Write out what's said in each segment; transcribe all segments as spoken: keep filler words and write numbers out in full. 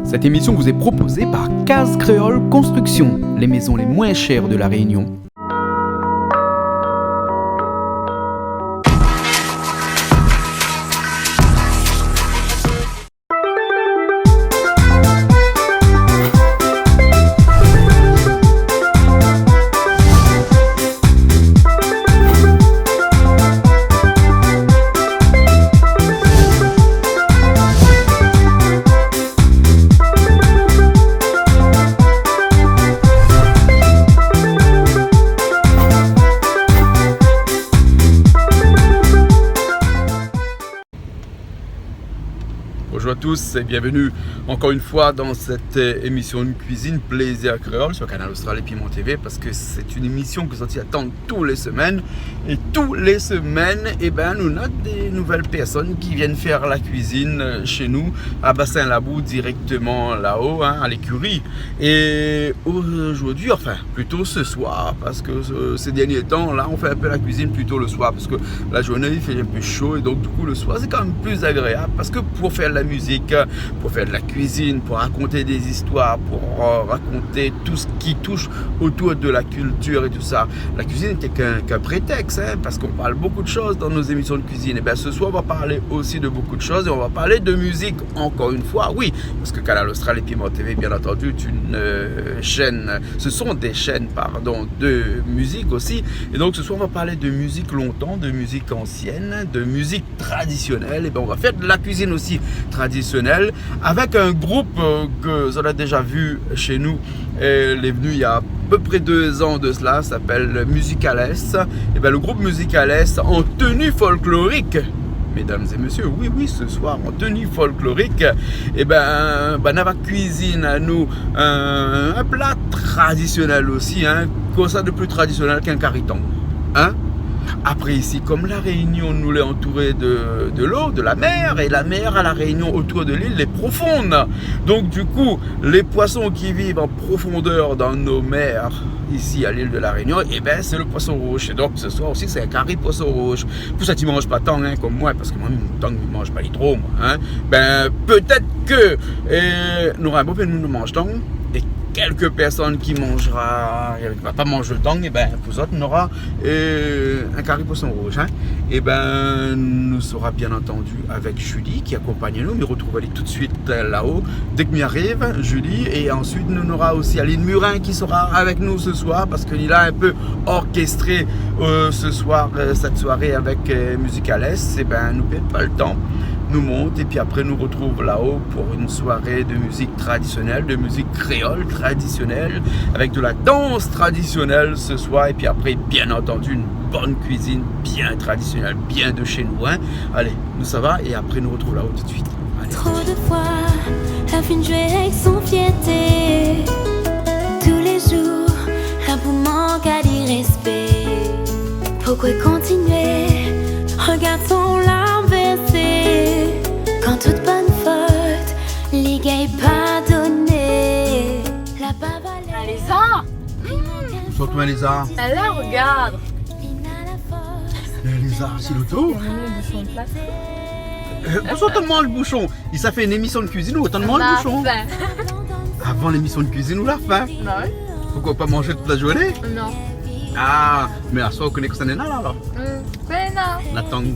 Cette émission vous est proposée par Case Créole Construction, les maisons les moins chères de La Réunion. Bonjour à tous et bienvenue encore une fois dans cette, euh, émission de cuisine Plaisir Créole sur Kanal Austral et Piment T V, parce que c'est une émission ke zot i atann tou lé semèn. É tou lé semèn, é bin, nou néna dé nouvèl pèrsone ki vien fé la kuizine, euh, shé nou, a Bassin Labou, dirèkteman laho, in, a lékiri. É zordi, anfin, plito se soir, parske, euh, sé dèrnié tan la, nou fé in pé la kuizine plito le soir, parske la zourné i fé in pé sho, é donk, di kou, le soir, sé kan mèm pli agréab, parske pou fé la mizik, pou fé la kuizine, pou rakont dé zistoir, pou, euh, rakont tout sak i toush otour de la kiltir é tousa, la kuizine té k'in, k'in prétèks, in, parske nou parl bonpé de shoz dan nout émisyon de kuizine. É bin, se soir, nou va parl osi de bonpé de shoz é nou va parl de mizik, ankor in foi, oui, parske Kanal Austral é Piment T V, bien entendu, est une, euh, chaîne, ce sont des chaînes, pardon, de musique aussi. Et donc, ce soir, on va parler de musique longtemps, de musique ancienne, de musique traditionnelle. Et ben, on va faire de la cuisine aussi traditionnelle avec un groupe, euh, ke zot la déza vu shé nou. Euh, lé vni néna a pé pré dé zan de sela, i apèl Musicales. Et ben, le groupe Musicales en tenue folklorique. Mesdames et messieurs, oui, oui, ce soir, en tenue folklorique, é bin, banna va kuizine anou in, in pla tradisyonèl osi, in. Kosa de pli tradisyonèl k'in kari tang, in ? Apré, isi, kom La Rényon, nou lé antouré de, de lo, de la mèr, é la mèr a La Rényon, otour de lil, lé profonn. Donk, di kou, lé poison ki viv an profondèr dan nout mèr, isi, a lil de La Rényon, é bin, sé le poison rouz. É donk, se soir osi, sé in kari poison rouz. Pou sak i manz pa tang, in, kom moin, parske moin, tang, mi manz pa tro, moin, in. Bin, pétèt ke, euh, nora in bonpé de moun i manz tang, é kèlk pèrsone ki manzra, ki va pa manz tang, é bin, pou zot, nora, euh, in kari poison rouz, in. É bin, nou sera bien entendu avèk Julie ki akonpagn anou, mi rotrouv ali tout de suit, euh, laho, dèk mi ariv, Julie, é ansuit, nou nora osi Aline Murin ki sera avèk nou se soir, parske li la in pé orkestré, euh, se soir, euh, sèt soiré avèk, euh, Musicales. É bin, nou pèrd pa le tan, nou mont, épi apré, nou rotrouv laho pou in soiré de mizik tradisyonèl, de mizik kréol tradisyonèl, avèk de la dans tradisyonèl se soir, épi apré, bien entendu, in bone kuizine bien tradisyonèl, bien de shé nou, in. Alé, nou sava, é apré, nou rotrouv laho tout de suit. Alé. Tro de foi, la fine zoué èk son fièrté. Tou lé zour, la pou mank ali rèspé. Poukoué kontinié ? Rogard son larm vèrsé. Kan tout bann fot li gingn pardoné. La pa valèr. Alé, sa ! Sort, Lézar. Ala, rogard. Lézar, sé loto. Néna le boushon an plas. Euh, poukoué ou tann manz le boushon ? I sa fé in émisyon de kuizine, ou tann manz le boushon ? La fin. Avan lémisyon de kuizine, ou la fin ? Ba oui. Poukoué pa manz tout la zourné ? Non. Ah, mé asoir, ou koné kosa néna la, alor ? Hmm. Mé non. Na tang.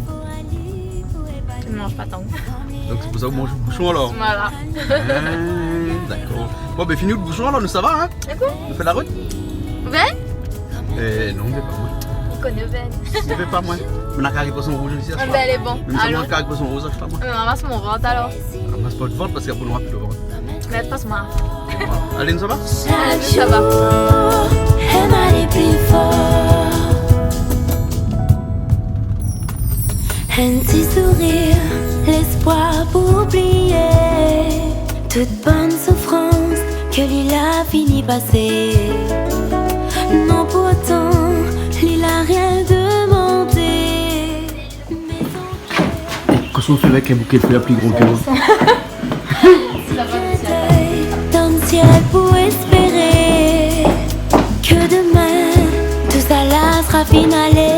Mi manz pa tang. Donk sé pou sa ou manz le boushon alor ? Voilà. Ah, dakor. Bon, bin, fini le boushon alor, nou sava, in ? Dakor. Nou fé la rout ? Ou vien ? Eh non, mi vé pa moin. Li koné ou vien. Mi vé pa moin. Moin na kari poison rouz isi asoir. Ah bin, lé bon. Mèm si moin na kari poison rouz, mi vé pa moin. Alon. Euh, ramas mon vant alor. Ramas pa out vant, parske apré nou nora pli de vant. Mé pas moin. Alé, nou sava ? Alé, nou sava. Shak zour, èm alé pli for. In ti sourir, lèspoir pou oublié tout bann soufrans ke li la fini pasé. Non, pourtan, li la rien demandé. Kosa ou fé avèk in bouké flèr pli gro ke ou ? Dan le sièl pou èspéré ke demin, tousala sera finalé.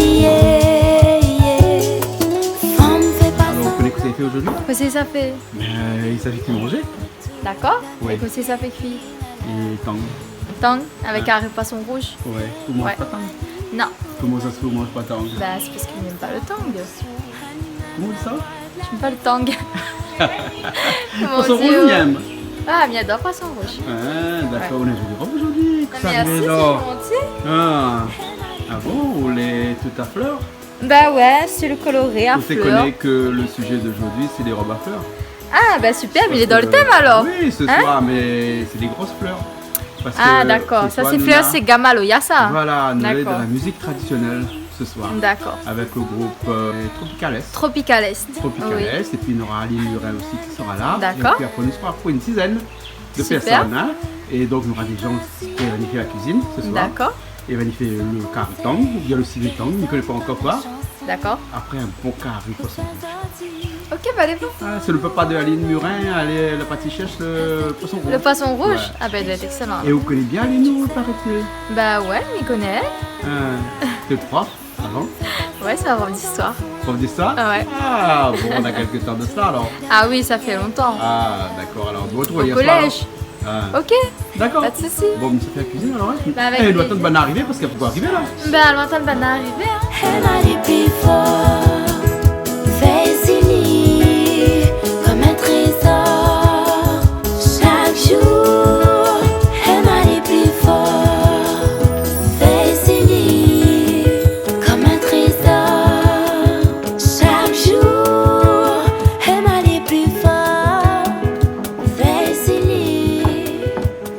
Yeah, yeah. Fanm fé pa... Alor, ou koné kosa i fé zordi ? Kosa i Kosa i fé ? Bin, i sa fé kui manzé. Dakor. Oui. É kosa i fé kui ? É tang. Tang, avèk kari poison rouz. Ouais. Ou manz pa tang ? Non. Koman sa sé ou manz pa tang ? Bin, sé parske mi èm pa lo tang. Koman sa ? Mi èm pa lo tang. Poison rouz, euh, ou èm ? Ah, mi ador poison rouz. Ah, dakor, ou néna in zoli rob zordi. Mèrsi, sé zanti. Ah. Ah bon, ou lé tout a flèr ? Bin ouais, sé lo koloré a flèr. Ou koné ke lo sizé d'zordi, sé lé rob a flèr. Ah, bin super, mé lé dan lo tèm alor. Oui, sé soir, mé sé dé gro flèr. Ah, dakor. Sa sé flèr, sé gam aloya sa. Voilà, nou lé dan la mizik tradisionèl sé soir. Dakor. Avèk lo group, euh, Tropical Est. Tropical Est. Tropical Est, épi nora Aline Murin osi ki sera la. Dakor. Épi apré, nou sera pou in dizèn de pèrsone, hein. Super. É donk, nora dé zan ki va fé la kuizine sé soir. Dakor. É va fé lo kari tang, oubien lo sivé tang, mi koné pa ankor koi. Dakor. Apré, in bon kari poison rouz. Ok, ba, lé bon. Ah, sé lo papa de Aline Murin, èl la parti shèrsh lo poison rouz. Lo poison rouz ? Ouais. Ah bin, i doi èt ékselan. É ou koné bien Aline, ou, i paré ? Ba ouais, mi koné. Ah, té prof avan ? Ouais, sé in prof d'istoir. Prof d'istoir ? Ah ouais. Ah bon, na kèk tan de sa alor. Ah oui, sa fé lontan. Ah, dakor, alor, nou artrouv yèr soir alor. Au collège. Ah. Ok. Dakor. Pa de sousi. Bon, mi sa fé la kuizine alor, hein. Ba, avèk plézir. Eh, nou atann banna arivé parske fo arivé la. Ba, nou atann banna arivé, hein. Emma lé pli for, fé zili konm in trézor. Shak zour, Emma lé pli for, fé zili konm in trézor. Shak zour, Emma lé pli for, fé zili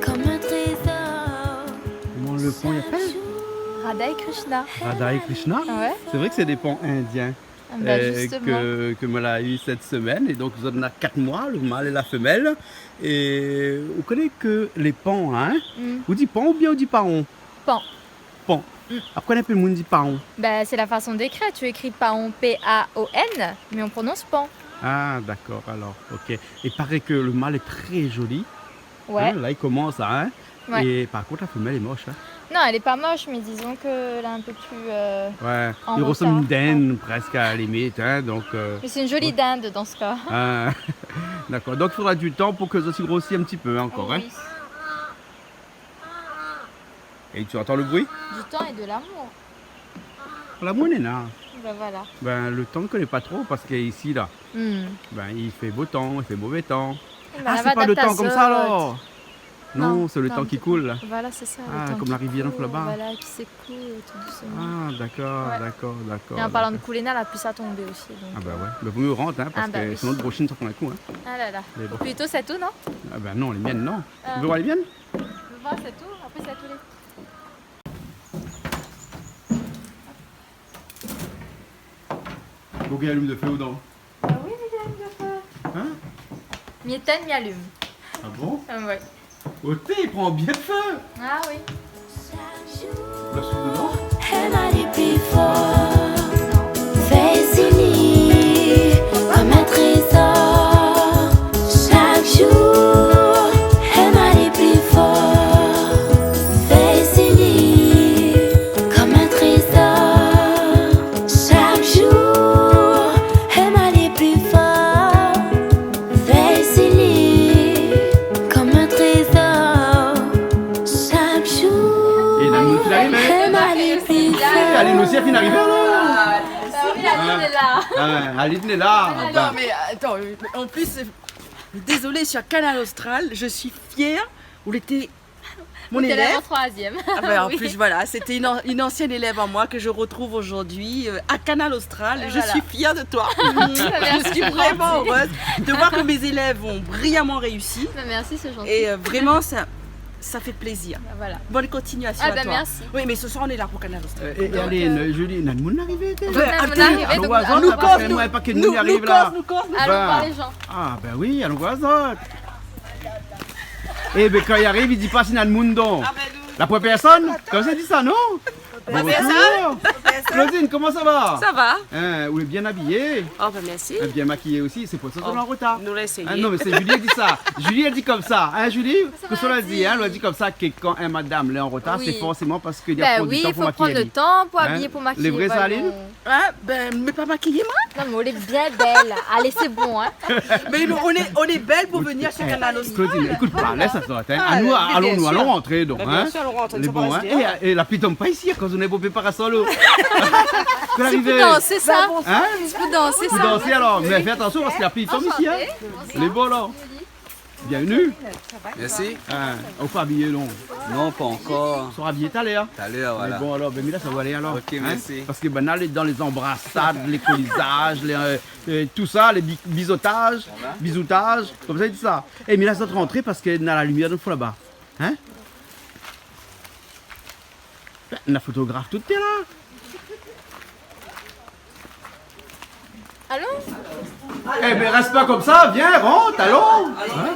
konm in trézor. Koman lo pon i apèl ? Radha et Krishna. Radha et Krishna ? Ouais. Sé vré ke sé dé pon indien, euh, ke, ke moin la u sèt semèn. Justement. É donk, zot néna kat moi, lo mal é la femèl. É ou koné ke lé pon, hein ? Mm. Ou di pon oubien ou di paon ? Pon. Pon. Mm. Apré, néna in pé moun i di paon. Ba, sé la fason d'ékrir. Tu écris paon, P A O N, mé on prononce pon. Ah, dakor, alor, ok. I paré ke lo mal lé tré zoli. Ouais. Hein, la, li komans, hein. Ouais. É par kont, la femèl lé mosh, hein. Non, èl lé pa mosh, mé dizon ke èl lé in pé pli, euh, an rotar, koi. Ouais, i resanm in dinn, prèsk, a la limit, hein, donk, euh, ouais. Mé sé in zoli dinde dan se ka. Ah, dakor. Donk, i fodra di tan pou ke zot i grosi in ti pé ankor, hein. Oui. É ou antann lo bri ? Du temps et de l'amour. Lamour néna. Bin voilà. Bin, lo tan, mi koné pa tro, parske isi la, bin, i fé bo tan, i fé mové tan. Bin, la va adapté azot. Ah, sé pa lo tan konmsa alor. Non, sé lo tan ki koul la. Non, non, sé pa. Voilà, sé sa, lo tan ki koul, voilà, ki sékou tou dousman. Ah, dakor, dakor, dakor. É an parlan de koulé, néna la pli sa tonbé osi, donk, euh. Ah ba ouais. Bin, vo mié rant, hein, parske sinon lo proshé i sort in kou, hein. Ah la la. Mé bon. Plito sé tou, non ? Ah bin non, lé mienn, non. Ah. Ou vé voir lé mienn ? Vo voir, sé tou. Apré, sé a tou lé Ou gingn alim do fé odan ? Ah oui, mi gingn alim do fé. Hein ? Mi étinn, mi alim. Ah bon ? Ah ouais. Oté, i pran bien fé. Ah oui. La soup dedan ? Emma lé pli for, fé zili konm in trézor. Shak zour, Emma lé pli for, fé zili konm in trézor. Shak zour, Emma lé pli for, fé zili konm in trézor. Shak zour, Emma lé pli for. É Aline osi la fine arivé alor. Ah, Aline lé la. Ah, Aline lé la. Ah non, mé atann, an plis, dézolé, sur Kanal Austral, je suis fière. Ou lété Mon élève. Ou té la an troizièm. Ah ben, en plus, voilà, c'était une an-, une ancienne élève à moi que je retrouve aujourd'hui, euh, à Kanal Austral. Et je suis fière de toi. Merci, c'est gentil. Je suis vraiment heureuse de voir que mes élèves ont brillamment réussi. Ben, merci, c'est gentil. Et, euh, vraiment, ça, ça fait plaisir. Ben, voilà. Bonne continuation à toi. Ah ben, merci. Oui, mais ce soir, on est là pour Kanal Austral. Euh, é, é alé, Julie, na moun arivé, té. Na moun arivé, donk, alon voir azot, nou koz, parske nou, moin, pa ke nou ariv la. Nou koz, nou koz, nou koz. Alon voir lé zan. Ah ben oui, alon voir azot. Eh ben, kan li ariv, li di pa si na moun dedan. Ah ben, nou... La première personne, konmsa i di sa, non ? Bonjour. Claudine, koman sa va ? Sa va. Hein, ou lé bien abiyé ? Oh, ben, mèrsi. Hein, bien makiyé osi, sé pou sa ou lé an retar. Nou la éséyé. Hein, non, mé sé Julie la di sa. Julie la di konmsa, hein, Julie ? Kosa ou la di, hein ? Ou la di konmsa ke kan in madam lé an retar, sé forséman parske li la pran du tan pou makiy ali. Ben oui, i fo pran le tan pou abiy, pou makiy, voilà. Lé vré sa, Aline ? Ah, ben, mé pa makiyé, moin ? Non, mé ou lé bien bèl. Alé, sé bon, hein. Mé nou, nou lé, nou lé bèl pou vnir su Kanal Austral. Claudine, ékout pa, lès sa, hein. Ah, alon, alon, alon rant, donk, hein. Ben, bien sir, alon rant, sa va rété, hein. É, é la pi tonm pa isi, akoz nou néna bonpé parasol, oh. Sé pou dansé, sa. Hein ? Sé pou dansé, sa. Pou dansé, alor. Mé fé atansion parske la pi tonm isi, hein. Enchanté. Lé bon, la. Bienvenue. Mèrsi. Hein, ou pa abiyé, non ? Non, pa ankor. Sra abiyé talèr. Talèr, voilà. Mé bon, alor, ben, mi lès aou alé, alor. Ok, mèrsi. Hein ? Parske, ben, la, lé dan lé zanbrasad, lé kolizaz, lé, euh, euh, tousa, lé bi-, bizotaz, bizoutaz, konmsa, tousa. É, mi lès azot rantré parske néna la limièr dan le fon laba. Hein ? Néna fotograf tout lé la. Alon ? Eh ben, rès pa konmsa, vien, rant, alon. Hein ?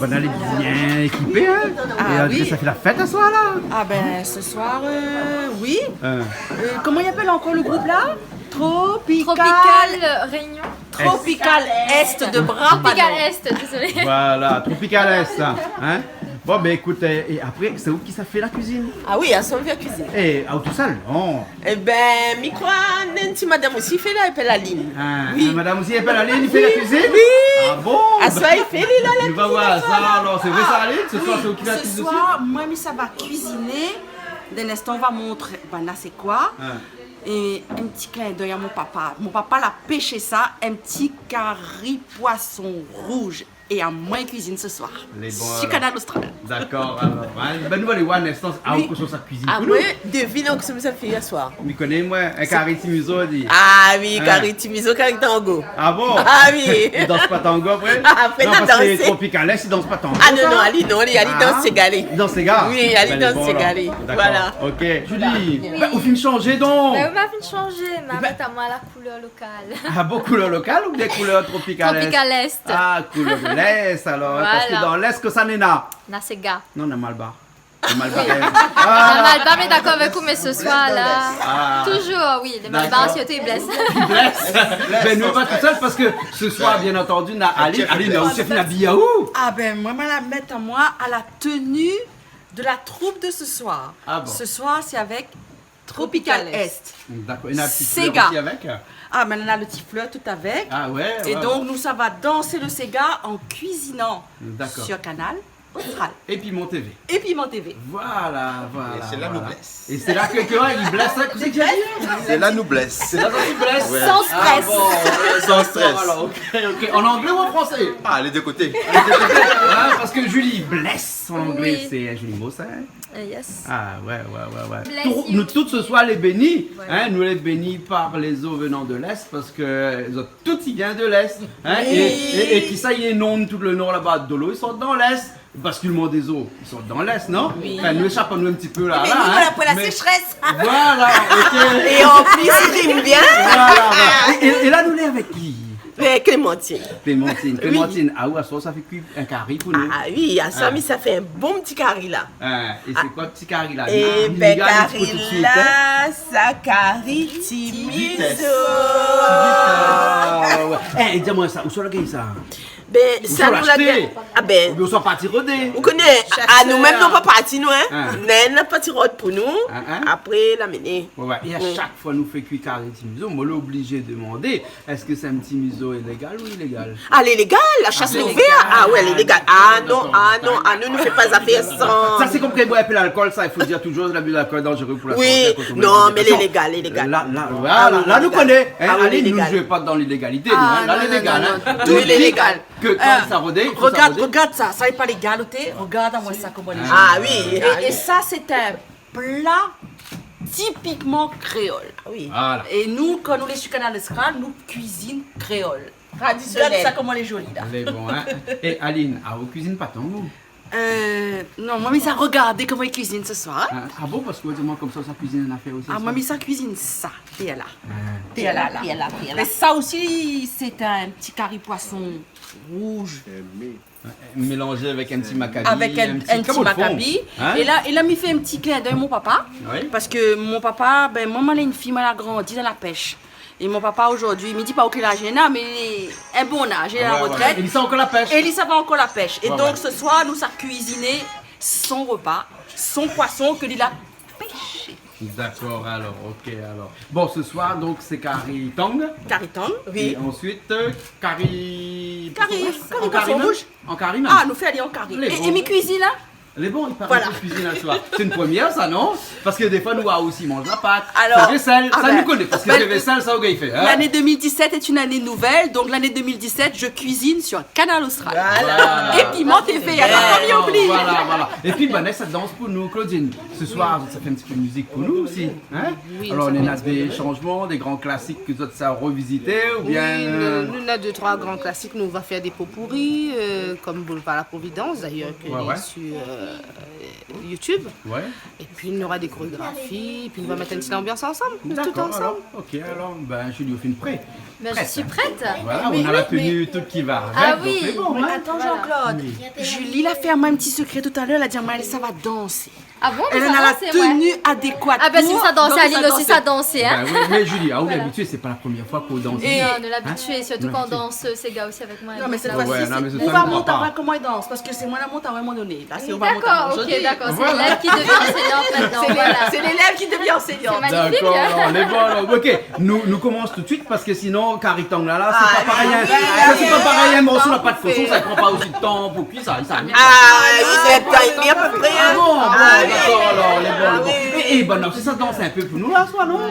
Ben, lé bien ékipé, hein ? Ah oui. É, euh, sa i fé la fèt aswar, la. Ah ben, ce soir, euh, oui. Hein. Euh, koman i apèl ankor le group, la ? Tropical. Tropical Réunion. Tropical Est de Bras Palon. Tropical Est, désolé. Voilà, Tropical Est, hein. Bon, ben, ékout, euh, é apré, sé ou ki sa fé la kuizine ? Ah oui, aswar mi fé la kuizine. Eh, aou tousèl, non ? Eh ben, mi kroi néna in ti madam osi i fé la, i apèl Aline. Ah, oui. Madam osi i apèl Aline, i fé la kuizine ? Oui. Ah bon ? Aswar i fé li la, la kuizine aswar. Nou va voir sa, alor. Sé vré sa, Aline ? Ce soir, sé ou ki fé la kuizine osi ? Oui, ce soir, moin, mi sava kuiziné. Dan in instan, nou va montr, ben, la, sé koi ? Hein. É in ti clin d'œil à mon papa. Mon papa la pèsh sa, in ti kari poison rouz. É amoin i kuizine ce soir. Lé bon, alor. Su Kanal Austral. Dakor, alor. Hein, ben, nou va alé voir in instan, ah, oui, kosa sa kuizine pou nou. Ah, moin, devine kosa sa fé yèr soir. Mi koné, moin, in kari timizo, di. Ah oui, kari timizo, kari tango. Ah bon ? Ah oui. I dans pa tango apré ? Apré, non, parske Tropical Est i dans pa tango, sa. Ah non, non, ali, non, ali, ali dans séga. Ah, li dans séga. Oui, ali dans séga, alor. Ben, lé bon, alor. Dakor. Voilà. Ok. Julie, ben, ou fine shanzé, donk. Ben oui, ma fine shanzé, ma mèt amoin la koulèr lokal. Ah bon, koulèr lokal oubien koulèr Tropical Est ? Tropical Est. Ah, koulèr de l'Est, alor, hein, parske dan l'Est, kosa néna ? Na séga. Non, na malbar. Na malbar. Oui. Na malbar, mé dakor avèk ou, mé ce soir, la, toujours, oui, lé malbar, sirtou, i blès. I blès. Ben, nou lé pa tousèl parske ce soir, bien entendu, na Aline. Aline, ou la fine abiy aou ? Ah ben, moin, ma la mèt amoin à la tenue de la troupe de ce soir. Ah bon ? Ce soir, c'est avec Tropical Est. Dakor. É na ti flèr osi avèk ? Ah, mé na le ti flèr tout avèk. Ah ouais, ouais. É donk, nou sava dans le séga en cuisinant sur Kanal Austral. Dakor. É Piment TV. É Piment TV. Voilà, voilà, voilà. É sé la nou blès. É sé la ke, ke, ouais, li blès, hein, kosa i di ? Sé la nou blès. Sé la nou blès. Ouais. Sans stress. Ah bon, euh, sans stress. Alor, ok, ok. En anglais ou en français ? Ah, les deux côtés. Les deux côtés. Hein, parske Julie, blès en anglais, sé in zoli mo, sa, hein ? Euh, yes. Ah, ouais, ouais, ouais, ouais. Bless you. Tout, nou tout ce soir, lé béni, hein, nou lé béni par les eaux venant de l'Est, parske, euh, zot tout i vien de l'Est, hein, é, é, é kisa i inonn tout le nor laba, dolo i sort dan l'Est, baskuleman dé zo i sort dan l'Est, non ? Oui. Anfin, nou éshap anou in ti pé la, la, hein. Mé nou, la, pou la sécheresse. Voilà, ok. É an plis, i rim bien. Voilà, voilà. É, é, é la, nou lé avèk ki ? Eh, Clémentine. Clémentine. Oui. Clémentine, ah, ou, aswar, sa fé kui in kari pou nou. Ah oui, aswar, mi sa fé in bon ti kari la. Hein, é sé koi ti kari la ? Eh ben, kari la, sa kari timizo. Ah, ouais. Eh, di amoin sa, ousa ou la gingn sa ? Ben, sa, nou la gingn, ah ben, oubien ousa ou la parti rodé ? Ou koné, ah, nou mèm, nou la pa parti, nou, hein. Hein. Néna parti rod pou nou. Hein, hein. Apré, la amené. Ouais, ouais. É a shak foi nou fé kui kari timizo, moin lé oblizé demandé, èske sé in timizo ilégal ou légal ? Ah, lé légal, la shas lé ouvèr. Ah, légal. Ah ouais, lé légal. Ah non, ah non, ah non, nou fé pa zafèr san. Sa, sé konm kan i boir in pé lalkol, sa, i fo dir toujours l'abus d'alcool est dangereux pour la santé. Oui, non, mé lé légal, lé légal. La, la, voilà, la, nou koné, hein, Aline, nou zoué pa dan l'ilégalité, nou, hein. Ah, non, non, non. Tout lé légal. Ke kan sa rodé, i fo sa rodé. Regard, regard sa, sa lé pa légal, oté. Regard amoin sa, koman lé zoli. Ah oui. É, é sa, sé in pla tipikman kréol. Ah oui. Voilà. É nou, kan nou lé su Kanal Austral, nou kuizine kréol. Tradisionèl. Gard sa, koman lé zoli, la. Lé bon, hein. É Aline, ah, ou kuizine pa tango ? Euh, non, moin, mi sa regardé koman i kuizine ce soir, hein. Ah, ah bon, parske, ouais, di amoin konmsa, ou sa kuizine in afèr osi, sa. Ah, moin, mi sa kuizine sa. Té la. Ah. Té la, la. Té la, té la. Mé sa osi, sé in ti kari poison rouz. Fermé. Mélanzé avèk in ti makabi, avèk in, in ti kaboufon, makabi. In ? É la, é la, mi fé in ti klin d'èy mon papa. Oui. Parske mon papa, bin, moin, moin lé in fiy, moin la grandi dan la pèsh. É mon papa, zordi, mi di pa ou kèl az li néna, mé in bon az, li lé a la retrèt. Ah ouais, ouais. É li sava ankor la pèsh. É li sava ankor la pèsh. É donk, se soir, nou sa kuiziné son repa, son poison ke li la pèshé. Dakor, alor, ok, alor. Bon, se soir, donk, sé kari tang. Kari tang, oui. É ansuit, euh, kari... Kari, kari poison rouz. An kari mèm. Ah, nou fé ali an kari. Lé bon. É, é mi kuizine, in ? Lé bon, i paré ke ou kuizine in soir. Sé in promièr sa, non ? Parske défoi nou osi manz la pat. Alor, sa vésèl, sa nou koné. Parske sa vésèl, sa ou gingn fé, in ? L'année deux mille dix-sept est une année nouvelle, donc l'année deux mille dix-sept, je cuisine sur Kanal Austral. Voilà. É Piment T V, alor, pa oubli. Voilà, voilà. É pi, banna sa dans pou nou, Claudine. Se soir, sa fé in ti pé mizik pou nou osi, in ? Oui, nou sa fé in ti pé mizik. Alor, néna dé shanzman, dé gran klasik ke zot sa revizité, oubien, euh... Oui, nou, nou néna dé troi gran klasik. Nou va fé dé potpourri, euh, kom Boulevard la Providence, d'ailleurs, ke lé sur, euh, YouTube. Ouais. É pi, nou nora dé korégrafi, é pi nou va mèt in ti lanbians ansanm, tout ansanm. Dakor, alor, ok, alor, bin, Julie, ou fine pré. Ben, je suis prête. Voilà, ou néna la tenu, tout ki va avèk, donk sé bon, in ? Mé atann, Jean-Claude. Oui. Julie la fé amoin in ti sekré talèr, la di amoin, èl, sa va dansé. Ah bon, mé sa va, sé, ouais. Èl néna la tenu adékwa. Ah bin, si sa dans, donk Aline osi sa dans, in. Bin oui, mé Julie, ah, ou lé abitié, sé pa la promièr foi ke ou dans. Non, nou lé abitié, sirtou kan ou dans séga osi avèk moin. Non, mé sèt foi si, nou va mont amoin koman i dans, parske sé moin la mont amoin in moman doné. Parske nou va mont amoin zordi. Dakor, ok, dakor. Sé lélèv ki devien anségnant mintnan, voilà. Sé lé, sé lélèv ki devien anségnant. Sé magnifik. Dakor, alor, lé bon, alor, ok. Nou, nou komans toutsuit parske sinon, kari tang la, la, sé pa parèy, in. Ah oui, oui, oui. Sa, sé pa parèy, in morso la pat koshon, sa i pran pa osi de tan pou kui sa, sa. Ah, i fé in tan é dmi a pé pré, in. Ah bon, bon, dakor, alor, lé bon, lé bon. Ah oui. É, é, bin, non, sé sa, dans in pé pou nou la, soi, non ?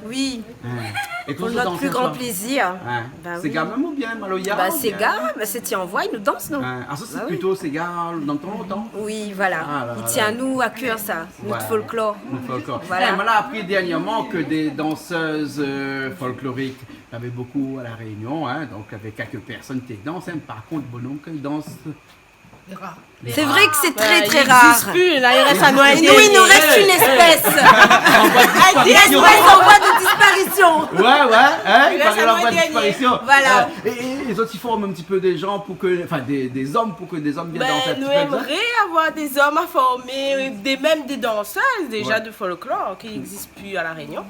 Oui. In. Pou nout pli gran plézir. Pou sa, dans in pé. In. Bin oui. Séga mèm oubien maloya oubien... Bin, séga, bin, sé ti anvoy, nou dans, non ? In. Ah, sa, sé plito séga dan tan lontan. Oui, voilà. Ah la la la. I tien anou a kèr, sa. Nout folklor. Nout folklor. Voilà. É, moin la apri dèrnièrman ke dé dansèz, euh, folklorik, navé bonpé a La Rényon, in, donk navé kèlk pèrsone té dans, in. Par kont, bonom, kan i dans, sé rar. Sé vré ke sé trè, trè rar. Ouais, i égzis pi, la, i rès anou. Nou, i nou rès in éspès. In éspès an voi de disparision. Ouais, ouais, in, i paré an voi de disparision. Voilà. Euh, é, é, é zot i form in ti pé dé jan pou ke, anfin, dé, dé zom pou ke dé zom i vien dans in ti pé avèk zot. Bin, nou émré avoir dé zom a formé, dé, mèm dé dansèz déza de folklor ki égzis pi a La Rényon.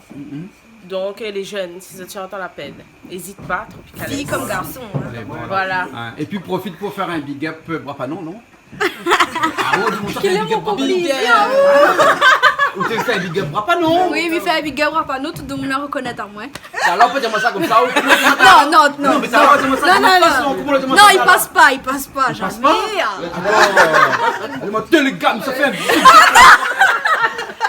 Donk, euh, lé jenn, si zot i antann apèl, ézit pa, Tropical S. Fiy kom garson, in. Alé, bon, alor. Voilà. In, é pi profit pou fé in big up, euh, Bras Panon, non ? Ah ouais, ou di amoin sa, fé in big up Bras Panon. Kèl é mon big up ? Ou té fé in big up Bras Panon ? Oui, mi fé in big up Bras Panon, tout demoun i rekonèt amoin. Talèr ou pé di amoin sa konmsa, ou... Non, non, non. Non, mé talèr ou di amoin sa, non, non, non. Koman ou di amoin sa talèr ? Non, i pas pa, i pas pa, zamé. I pas pa ? Alé, moin, télégam, sa fé in big up.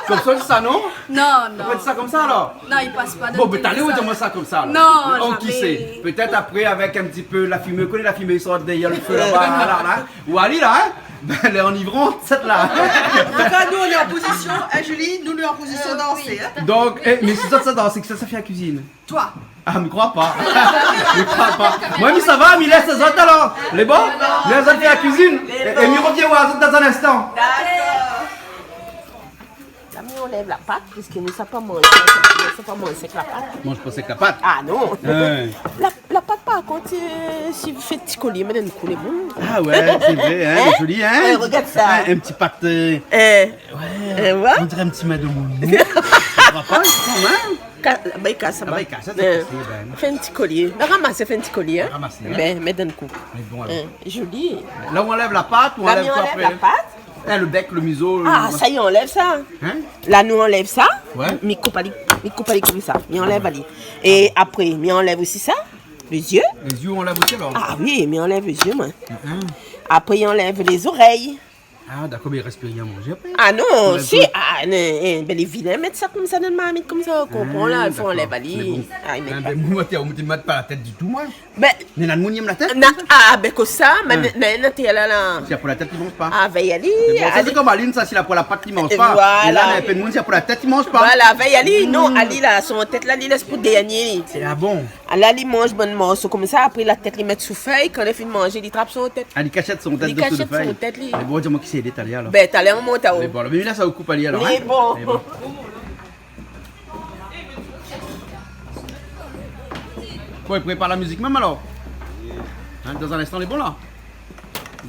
Konmsa, sé sa, non ? Non, non. Ou pé di sa konmsa, alor ? Non, i pas pa dan... Bon, mé talèr ou di amoin sa konmsa, alor. Non, zamé. Pétèt apré, avèk in ti pé la fimé, ou koné la fimé i sort dèrièr lo fé laba, la, la. Ou ali la, in ? Bin, lé anivrant, sèt la. An tou ka, nou, nou lé an pozision, in, Julie, nou, nou lé an pozision dansé, in. Donk, é, mé si zot sa dans, kisa sa fé la kuizine ? Toi. Ah, mi kroi pa. Mi kroi pa. Moin, mi sava, mi lès lézot, alor. Lé bon ? Mi lès azot fé la kuizine. É, é mi revien oir azot dan in instan. Dakor. La, mi anlèv la pat, piske nou sa pa manz, nou sa pa manz sèk la pat. Manz pa sèk la pat ? Ah non. Ouais. La, la pat, par kont, euh, si ou fé ti kolié, mé dan in kou lé bon. Ah ouais, sé vré, in, lé zoli, in. Ouais, regard sa. In, in ti pat, euh, ouais, on diré in ti min de moumou. Ou kroi pa, kan mèm ? Ka-, ba, i kas, sa va. Ah, ba, i kas, sa, sé posib, in. Fé in ti kolié. Ramas, fé in ti kolié, in. Ramas, in. Bin, mèt dan in kou. Mé bon, alor. In, zoli. La, ou anlèv la pat, ou anlèv koi apré ? La, mi anlèv la pat. É, lo bèk, lo mizo, lo... Ah, sa, i anlèv sa. In ? La, nou anlèv sa. Ouais. Mi koup ali, mi koup ali konmsa. Mi anlèv ali. É apré, mi anlèv osi sa. Lé zié. Lé zié, ou anlèv osi, alor ? Ah oui, mi anlèv lé zié, moin. In, in. Apré, i anlèv lé zorèy. Ah, dakor, mé i rès pi rien a manzé apré ? Ah non, si, ah, non, é, bin, lé vilin, mèt sa konmsa dan marmit, konmsa, ou konpran, la, i fo anlèv ali. Ah, dakor. Mé bon. Ah, i mèt pa. Bin, moin, té, ou té mèt pa la tèt ditou, moin. Bin, néna moun i yèm la tèt, na, konmsa. Ah, bin, konmsa, mé, mé, na, té, la, la. Si la poin la tèt, li manz pa. Ah, vèy ali. Sé bon, sa, sé kom Aline, sa, si la poin la pat, li manz pa. Voilà. É la, na in pé moun, si la poin la tèt, li manz pa. Voilà, vèy ali. Non, ali, la, son tèt, la, li lès pou dèrnié. Ah bon ? Ah, la, li manz bann morso konmsa, apré, la tèt, li mèt sou fèy, kan li fine manzé, li trap son tèt. Ah, li kashèt son tèt dosou fèy. Li kashèt son tèt, li. Mé bon, di amoin kisa i lé talèr, alor. Bin, talèr, ou mont aou. Lé bon, la, mi lès aou koup ali, alor, in ? Lé bon. Lé bon. Bon, i prépar la mizik mèm, alor. In, dan in instan, lé bon, la.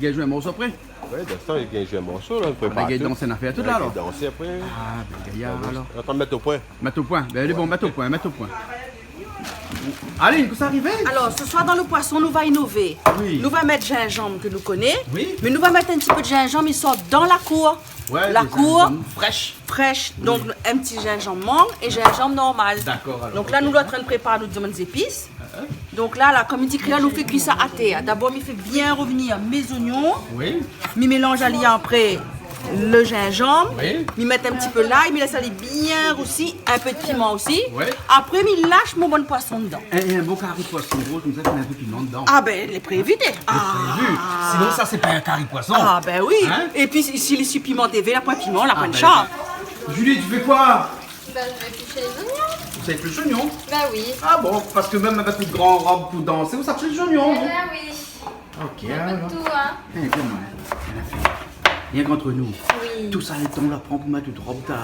Gingn zoué in morso apré ? Oui, dan sa, i gingn zoué in morso, la, i prépar tout. Ah, bin, gingn dans in nafèr tout, la, alor. Gingn dans apré. Ah, bin, gayar, alor. Atann, mèt o poin. Mèt o poin. Bin, lé bon, mèt o poin, mèt o poin. Aline, kosa i ariv ? Alor, se soir, dan lo poison, nou va inové. Oui. Nou va mèt zinzanm ke nou koné, oui, mé nou va mèt in ti pé de zinzanm, i sort dan la kour. Ouais, la kour. Zinzanm frèsh. Frèsh, donk in ti zinzanm mang é zinzanm normal. Dakor, alor, ok. Donk la, nou lé antrin prépar nout zépis. Donk la, la, kom i di kréol, nou fé kui sa atèr. Dabor, mi fé bien revenir mé zoignon. Oui. Mi mélanz ali apré lo zinzanm. Oui. Mi mèt in ti pé lay, mi lès ali bien rousi, in pé de piman osi. Oui. Apré, mi lash mon bann poison dedan. É, é in bon kari poison rouz, konmsa, i mèt in pé piman dedan. Ah bin, lé prévu. Lé prévu. Sinon, sa, sé pa in kari poison. Ah bin oui. Hein ? Épi, si, si lé si pimanté, la poin piman, la poin de sha. Julie, tu fais quoi ? Bah, je vais éplucher les oignons. Ou sa éplush zoignon ? Bah oui. Ah bon, parske mèm avèk out gran rob pou dansé, ou sa éplush zoignon, hein ? Bah oui. Ok, alor. Un peu de tout, hein. Eh, bien, moin, la fé. Rienk ant nou. Oui. Tout sa, lo tan ou la pran pou mèt out rob, ta,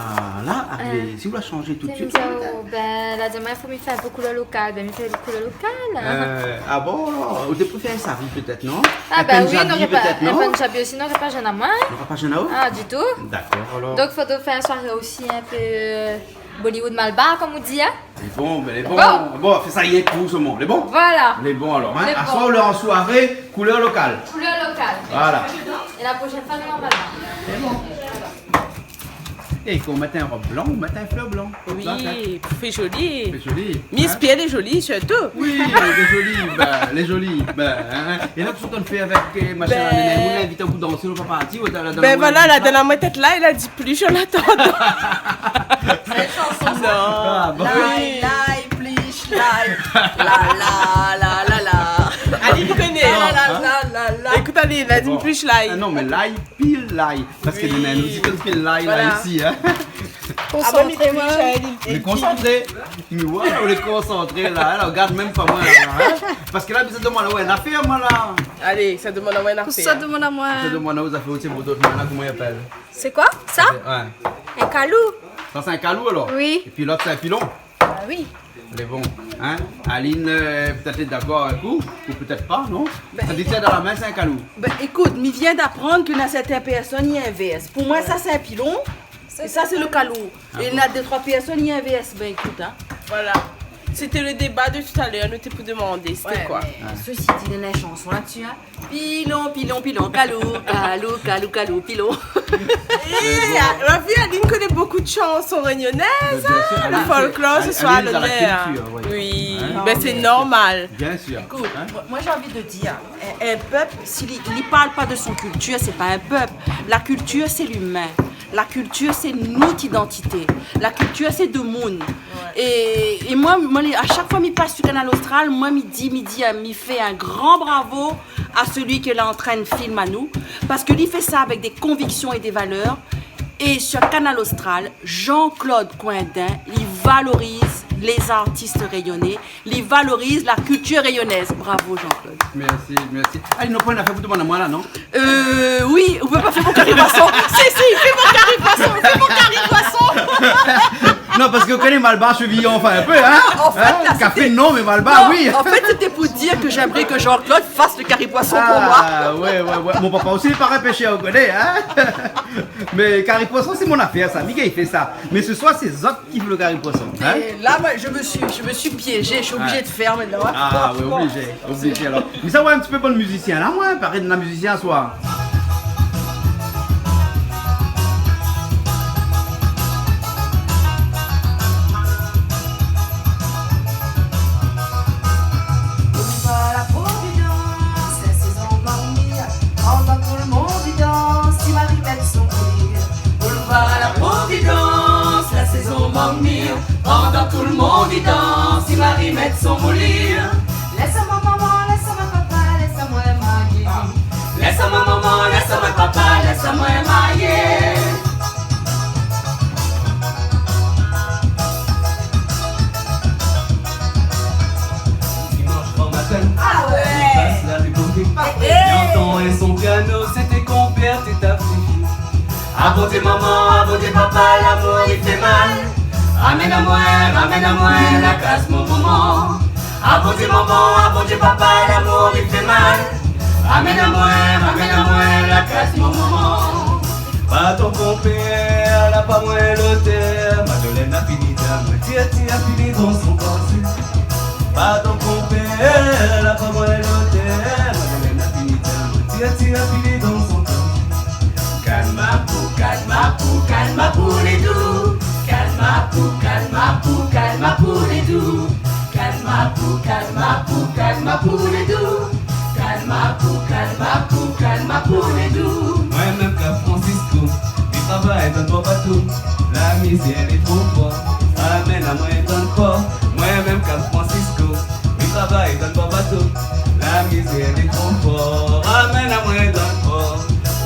la, apré, si ou la shanzé tout suit, ou la mèt, hein. Bin, la di amoin, fo mi fé in pé koulèr lokal. Bin, mi fé koulèr lokal, hein. Euh, ah bon, alor, ou té préfèr in sari pétèt, non ? Ah, bah oui, in punjabi pétèt, non ? In punjabi osi noré pa zéné amoin, hein. Noré pa zéné aou ? Ah, ditou. Dakor, alor. Donk, fodré fé in soiré osi in pé, euh, Bollywood malbar, kom ou di, hein. Lé bon, bin, lé bon. Bon. Bon, fé sa, i lé pou solman. Lé bon ? Voilà. Lé bon, alor, hein. Lé bon. Aswar, ou lé an soiré, koulèr lokal. Koulèr lokal. Voilà. É la proshèn foi, nou va malbar. Lé bon. É kan ou mèt in rob blan, ou mèt in flèr blan. Oui, pou fé zoli. Fé zoli, hein. Miss Pierre lé zoli, sirtou. Oui, lé zoli, bin, lé zoli, bin, hein. É la, kosa ou fé avèk, euh, machin la, néna, ou la invit aou pou dansé, ou la pa parti, ou la, la, bin voilà, la, dan la moin tèt la, i la di plis, an atandan. Sé in shanson, sa. Non. Ah, bon. Lay, lay, plis, lay. La, la, la, la, la. Aline i koné. La, la, la, la, la. Ékout, Aline, la di plis lay. Ah non, mé lay, pil lay. Parske néna in outi konm pil lay, la, isi, hein. Voilà. Konsantré, moin. Mé konsantré. Mé voilà, ou lé konsantré, la. Alor, gard mèm pa moin, la, hein. Parske la, sa i demann amoin in nafèr, moin, la. Alé, sa i demann amoin in nafèr. Sa i demann amoin. Sa i demann aou, zafèr, ou tienbo, moin, la, koman i apèl ? Sé koi sa ? Ouais. In kalou. Sa, sé in kalou, alor ? Oui. Épi lot, sé in pilon ? Ah oui. Lé bon, hein ? Aline, euh, pétèt lé dakor avèk ou, ou pétèt pa, non ? Bin, sa di, tienbo dan la min, sé in kalou. Bin, ékout, mi vien d'aprann ke na sèrtin pèrsone i invèrs. Pou moin, sa, sé in pilon. É sa, sé lo kalou. Ah bon ? É na dé, troi pèrsone i invèrs. Bin, ékout, hein. Voilà. C'était le débat de tout à l'heure, nou té pou demandé, c'était quoi ? Ouais, mé ceci dit, néna in shanson la-dsi, hein. Pilon, pilon, pilon, kalou, kalou, kalou, kalou, pilon. Eh, la fille, Aline connaît beaucoup de chansons réunionnaises, hein. Mais bien sûr, Aline, c'est, Aline, Aline est dans la culture, ouais. Le folklore ce soir à l'honneur. Oui, hein ? Ben, c'est normal. Bien sûr. Écoute, hein ? Moi, moi, j'ai envie de dire, un, un peuple, si li, li parl pa de son kiltir, sé pa in pèp. La kiltir, sé limin. La kiltir, sé nout idantité. La kiltir, sé demoun. Ouais. É, é moin, moin, a shak foi mi pas sur Kanal Austral, moin, mi di, mi di, euh, mi fé in gran bravo à celui qui est là en train de filmer anou, parske li fé sa avèk dé konviksion é dé valèr. É sur Kanal Austral, Jean-Claude Coindin, li valoriz lé zartis rényoné, li valoriz la kiltir rényonèz. Bravo, Jean-Claude. Merci, merci. Ah, ou na pa in nafèr pou demann amoin la, non ? Euh, oui, ou pé pa fé mon kari poison ? Si, si, fé mon kari poison, fé mon kari poison. Non, parske ou koné Malbar, Chevillon, enfin, un peu, hein ? An fèt, la, kafé, non, mé Malbar, oui. Non, an fèt, sété pou dir ke j'aimerais que Jean-Claude fasse le kari poison pour moi. Ah, ouais, ouais, ouais. Mon papa osi, li lé pa in pèshèr, ou koné, hein ? Mé kari poison, sé mon nafèr, sa. Mi gingn fé sa. Mé se soir, sé zot ki fé le kari poison, hein ? Et là, moi, je me suis, je me suis piégée. Je suis obligée de faire maintenant, hein. Ah, ouais, obligé, obligé, alor. Mé sa, ouais, in ti pé bann mizisien la, moin, paré de la mizisien, soir. Boulevard la Providence, la saison mangue mûre, pandan tout le monde i dans, Ti Mari mèt son koulèr. Boulevard la Providence, la saison mangue mûre, pandan tout le monde i dans, Ti Mari mèt son koulèr. Lès amoin momon, lès amoin papa, lès amoin mayé. Lès amoin momon, lès amoin papa, lès amoin mayé. Dimanche grand matin, ah ouais, li pas la rue Bourbon. Eh, eh. Li antann son piano, sété konpèr Tita Fifi. Ah Bondié momon, ah Bondié papa, lamour i fé mal. Ramèn amoin, ramèn amoin la kaz mon momon. Ah Bondié momon, ah Bondié papa, lamour i fé mal. Amenn amoin, amenn amoin la kas mon momon. Pa ton konpèr, la pa moin lotèr. Madolèn la fini di amoin, tir, tir, fini dan son karsé. Pa ton konpèr, la pa moin lotèr. Madolèn la fini di amoin, tir, tir, fini dan son karsé. Kalma pou, kalma pou, kalma pou lé dou. Kalma pou, kalma pou, kalma pou lé dou. Kalma pou, kalma pou, kalma pou lé dou. Kalma pou, kalma pou, kalma pou lé dou. Moin mèm Cap Francisco, mi travay dann bor bato. La mizèr lé tro for, amenn amoin dann por. Moin mèm Cap Francisco, mi travay dann bor bato. La mizèr lé tro for, amenn amoin dann por.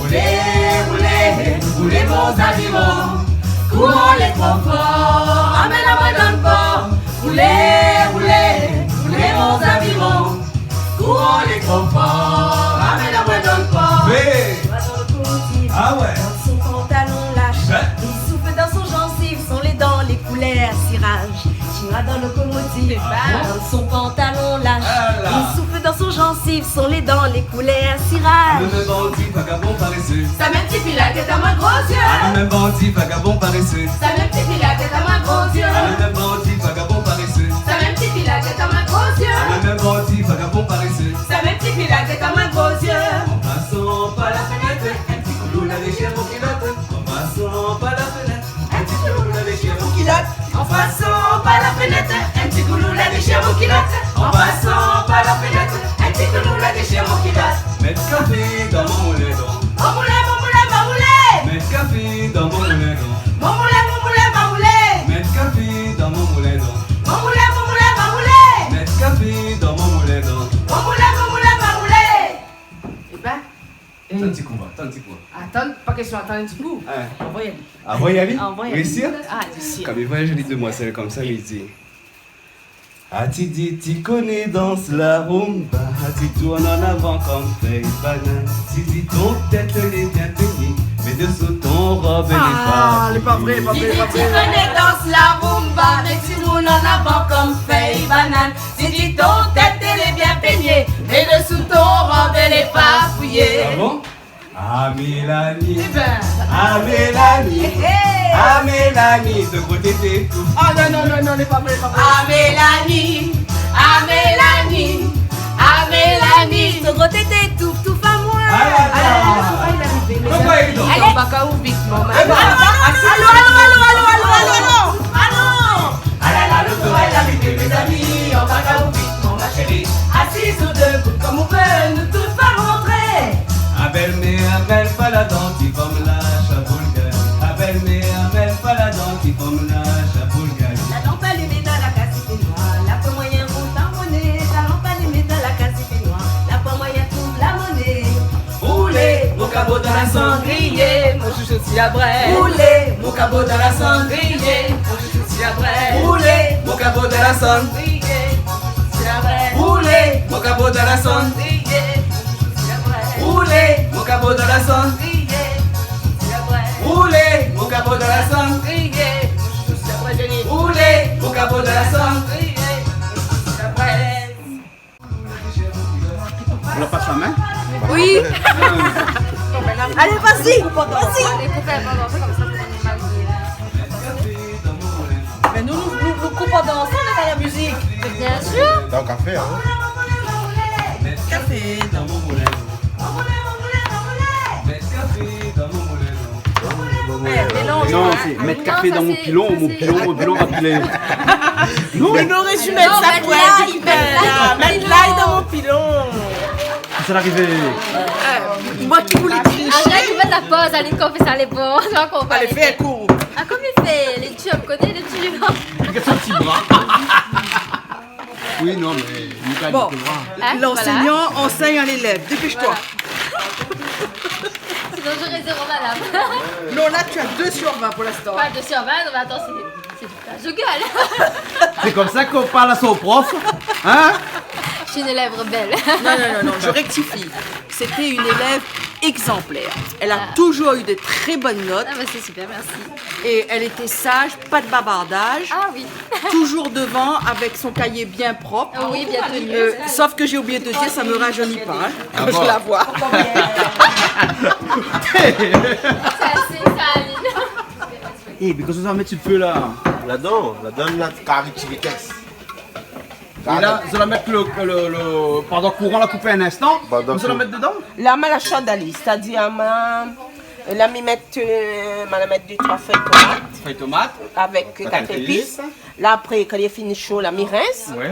Roulé, roulé, roulé mon zaviron. Kouran lé tro for, amenn amoin dann por. Roulé, roulé, roulé mon zaviron. Kouran lé tro for, amenn amoin dann por. Vé. Chinois dan lokomotiv, ah ouais, dan son pantalon lash. Bin. Li souf dan son janziv, son lé dan lé koulèr siraz. Chinois dan lokomotiv, ah bon, dan son pantalon lash. Ah la. Li souf dan son janziv, son lé dan lé koulèr siraz. Amenn amoin bandi, vagabon parésé. Sa mèm ti fil la gèt amoin gro zié. Amenn amoin bandi, vagabon parésé. Sa mèm ti fil la gèt amoin gro zié. Amenn amoin bandi, vagabon parésé. Sa mèm ti fil la gèt amoin gro zié. Amenn amoin bandi, vagabon parésé. Sa mèm ti fil la gèt amoin gro zié. An pasan par la fenèt, in ti koulou la déshir mon kilot. An pasan par la fenèt, in ti koulou la déshir mon kilot. An pasan par la fenèt, in ti koulou la déshir mon kilot. An pasan par la fenèt, in ti koulou la déshir mon kilot. Mèt kafé dan mon moulin, dan. Mon moulin, mon moulin, mon moulin. Mèt kafé dan mon moulin, dan. Mon moulin, mon moulin, mon moulin. Mèt kafé dan mon moulin, dan. Mon moulin, mon moulin, mon moulin. Mèt kafé dan mon moulin, dan. Mon moulin, mon moulin, mon moulin. Ébin, atann in ti kou, atann in ti kou. Atann, pa késtion atann in ti kou. Hin. Anvoy ali. Anvoy ali ? Anvoy ali. Ou lé sir ? Ah, lé sir. Kan mi voi in zoli demwazèl konmsa, mi di, ah, ti di, ti koné dans la rumba, ti tourn an avan konm fèy banann. Ti di, ton tèt lé bien pényé, mé désou ton rob lé pa plié. Ah, lé pa vré, lé pa vré, lé pa vré. Ti di, ti koné dans la rumba, mé ti tourn an avan konm fèy banann. Ti di, ton tèt lé bien pényé, mé désou ton rob lé pa plié. Ah bon ? Ah Mélanie. Ébin. Ah Mélanie. Hé, hé. Ah Mélanie, ton gro tété étouf. Ah non, non, non, non, lé pa vré, lé pa vré. Ah Mélanie. Ah Mélanie. Ah Mélanie, ton gro tété étouf, touf amoin. Ah la la. Ah la la, lo toray lé arivé, mézami. Lo toray lé arivé. Alé. Baka ou vit, momon. Ébin, alon, alon, alon. Alon. Ah la la, lo toray lé arivé, mézami, anba karo vit, mon ma chérie. Asiz ou debout, konm ou vé, nou tout va rantré. Abèl mé, abèl pa ladan, ti fanm la, chaboul gal. Abèl mé, abèl pa ladan, ti fanm la, chaboul gal. La lanp alimé dan la kaz, i fé noir, la poin moiyin ront an moné. La lanp alimé dan la kaz, i fé noir, la poin moiyin trouv la moné. Roulé, mon kabo dan la sandriyé, mon chouchou si la brèd. Roulé, mon kabo dan la sandriyé, mon chouchou si la brèd. Roulé, mon kabo dan la sandriyé, mon chouchou si la brèd. Roulé, mon kabo dan la sandriyé, mon chouchou si la brèd. Roulé, mon kabo dan la sandriyé, mon chouchou si la brèd. Roulé, mon kabo dan la sandriyé, mon chouchou si la brèd. Roulé, mon kabo dan la sandriyé, mon chouchou si la brèd. Ou la pa sa min ? Oui. Alé, vas-y, vas-y. Mé nou, nou, nou, nou koup ansanm, nou mèt la mizik. Bien sûr. Donk, a fèr, hin. Kafé dan mon moulin. Mèt kafé dan mon moulin. Eh, mélanz. Non, sé mèt kafé dan mon pilon, mon pilon, mon pilon va pilé. Non, mé noré di mèt sa, mèt lay, mèt lay dan mon pilon. Sa la arivé. Eh, moin ki voulé trishé. Arèt, ou mèt la poz, Aline, kan ou fé sa, lé bon. Alé, fé in kou. Ah, koman i fé ? Lé dur, ou koné, lé dur. Gard son ti bra. Oui, non, mé Lucas, bon, il te voit. Hein, voilà. L'enseignant enseigne à l'élève. Dépêche-toi. Voilà. Sinon, j'aurais zéro valable. Non, là, tu as deux sur vingt pour l'instant. Pas deux sur vingt, non, mais attends, c'est, c'est du flash de gueule. C'est comme ça qu'on parle à son prof, hein ? Je suis une élève rebelle. Non, non, non, non, je rectifie. C'était une élève exemplaire. Elle a toujours eu de très bonnes notes. Ah bah, c'est super, merci. Et elle était sage, pas de bavardage. Ah oui. Toujours devant, avec son cahier bien propre. Ah oui, bien tenu. Euh, sauf que j'ai oublié de dire, ça me rajeunit pas, hein, quand je la vois. Ah bon ? Ça, c'est ça, Aline. Eh, mais kosa zot i mèt si lo fé la ? Ladan, ladan, la kari ti vitès. É la, zot i mèt lo, lo, lo, pandan kouran la koupé in instan, zot i mèt dedan ? La, ma la shod ali, sétadir, ma, la, mi mèt, euh, ma la mèt dé, troi fèy tomat. Fèy tomat. Avèk, euh, kat zépis. La, apré, kan li fini sho, la, mi rins. Ouais.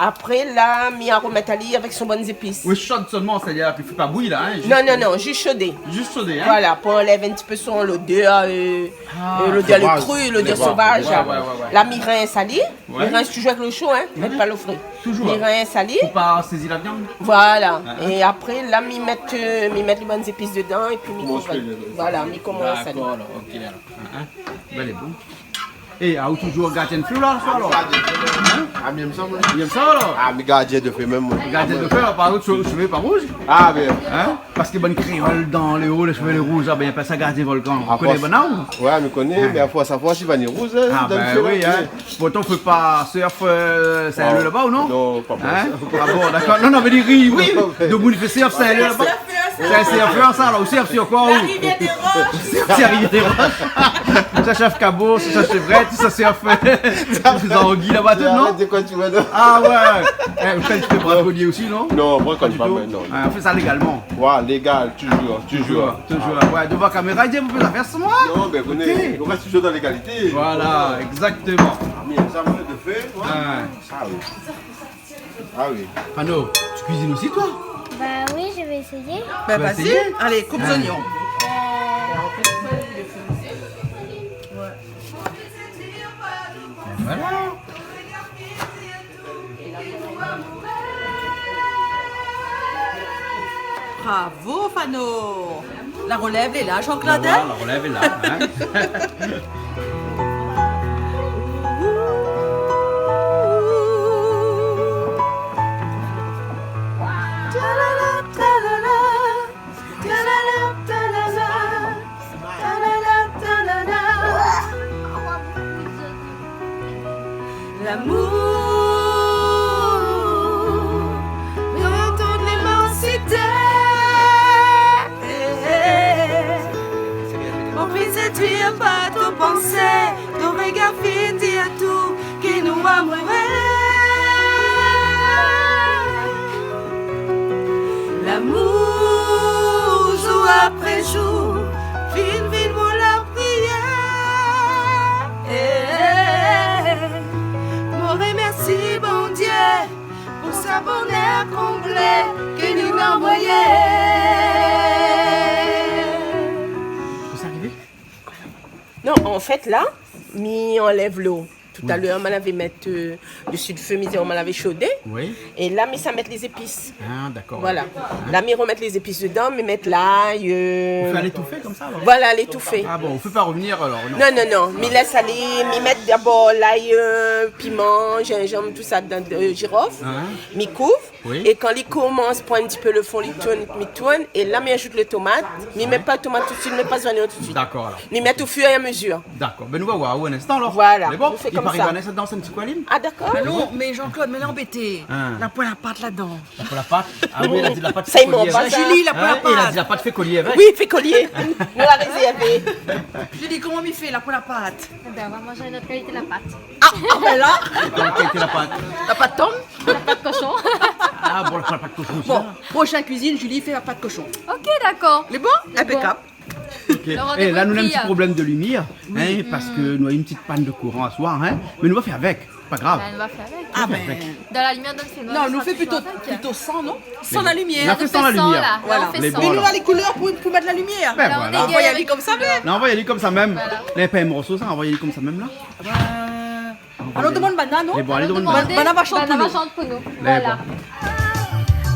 Apré, la, mi aromèt ali avèk son bann zépis. Oui, shod solman, sétadir, i fo pa bouyi la, hein, zis... Non, non, non, zis shodé. Zis shodé, hein. Voilà, pou anlèv in ti pé son lodèr, euh, euh, lodèr lo kri, lodèr sovaz. Ouais, ouais, ouais. La, mi rins ali. Ouais. Mi rins toujour avèk lo sho, hein, mèt pa lo fré. Toujour. Mi rins ali. Pou pa sézi la viann. Voilà. Hein, hein. É apré, la, mi mèt, euh, mi mèt lé bann zépis dedan épi mi komans. Voilà, mi komans ali. D'accord, alors, ok, alors. Hein, hein. Ben, lé bon. É, ah, ou toujour gardien de fé la, sa, alor ? Hein ? Ah, mi èm sa, moin. Ou èm sa, alor ? Ah, mi gardien de fé mèm, moin. Gardien de fé, alor, par kont, shové, shové pa rouz ? Ah, ben. Hein ? Parske bann kréol dan lé o, lé shové lé rouz, ah ben, i apèl sa gardien volkan. Ou koné banna, ou ? Ouais, mi koné, mé a fors, a fors, i va ni rouz, hein, dan lo fé la, hein. Ah ben oui, hein. Pourtan, ou fé pa surf, euh, Saint-Leu laba, ou non ? Non, pa pou sa. Hein ? Ah bon, d'accord. Non, non, mé li ri, oui. Non, mé... Demoun i fé surf Saint-Leu laba. Sé in surfèr, sa, la osi, surf sur koi, ou ? La Rivière des Roches. Surf sur la Rivière des Roches. Sa i surf kabo, sa i surf shevrèt, sa i surf zangi laba, tout, non ? Arèt de koi ou pèr, non ? Ah ouais. Eh, ou fé in ti pé brakonié osi, non ? Non, brakonié pa, mé non. Ah, ou fé sa légalman. Ouais, légal, toujour, toujour. Toujour, toujour. Ah ouais. Ouais, dovan kaméra, i di, ou pé la fé sa, moin. Non, ben, ou koné, nou rès toujour dan légalité. Voilà, exactement. Ah, mé sa, moin, de fé, ouais. Ah. Ah oui. Ah oui. Fano, tu cuisines aussi, toi ? Bah oui, je vais essayer. Bah, vas-y. Tu vas essayer ? Allez, coupe les oignons. Voilà. Bravo, Fano. La relève est là, Jean-Claude, hein ? Bah voilà, la relève est là, hein. L'amour dans ton immensité. On peut séduire par ton pensée, ton regard fin dit tout, ki nou amoureux. L'amour, jour après jour, vin, vin, mon lapriyèr. Mon remèrsi Bondié pou sa bonèr konplé ke li la anvoyé. Sa i arivé ? Non, an fèt, la, mi anlèv lo. Talèr, ma lavé mèt, euh, dsi lo fé, mi di, ma lavé shodé. Oui. É la, mi sa mèt lé zépis. Ah, d'accord. Voilà. Hein ? La, mi romèt lé zépis dedan, mi mèt lay, euh... Ou fé a létoufé konmsa, alor ? Voilà, a létoufé. Ah bon, ou fé pa revenir, alor, non ? Non, non, non. Mi lès alé, mi mèt dabor lay, euh, piman, zinzanm, tousa, dan, euh, zirof. Hein ? Mi kouv. Oui. É kan li komans pran in ti pé lo fon, li tourn, mi tourn, é la mi azout lo tomat, mi mèt pa tomat tout suit, mi mèt pa zoignon tout suit. D'accord, alors. Mi mèt au fur et à mesure. D'accord. Ben, nou va voir in instan, alor. Voilà, nou fé konmsa. Lé bon ? I pé arivé in instan, dan in ti koi, Aline ? Ah, d'accord. Mé non, mé Jean-Claude, mé la anbété. Hein. La poin la pat ladan. La poin la pat ? Ah oui, la di la pat fé kolié avèk. Julie, la poin la pat. Hein ? É la di la pat fé kolié avèk. Oui, fé kolié. Nou la rézèrvé. Julie, koman i fé la poin la pat ? Eh ben, on va manger une autre qualité de la pâte. Ah, ah, ben la. Kèl kalité la pat ? La pat tonm ? La pat koshon. Ah bon, la pat koshon osi. Bon, la prochaine cuisine, Julie fait la pâte cochon. Ok, d'accord. Lé bon ? Lé bon. Impeccable. Ok. É la, nou néna in ti problèm de limièr, hein, parske nou néna in ti pann de kouran aswar, hein. Mé nou va fé avèk, pa grav. Ben, nou va fé avèk. Ah ben. Dan la limièr, dan lo fé noir, nou sra toujour avèk. Non, nou fé plito, plito san, non ? San la limièr. Nou fé san la limièr. Voilà. Mé nou néna lé koulèr pou, pou mèt la limièr. Ben voilà. Anvoy ali konmsa mèm. Non, anvoy ali konmsa mèm. Voilà. Lé pa in morso sa, anvoy ali konmsa mèm la. Euh, alon domann banna, non ? Lé bon, alé domann banna. Banna va shant pou nou. Voilà.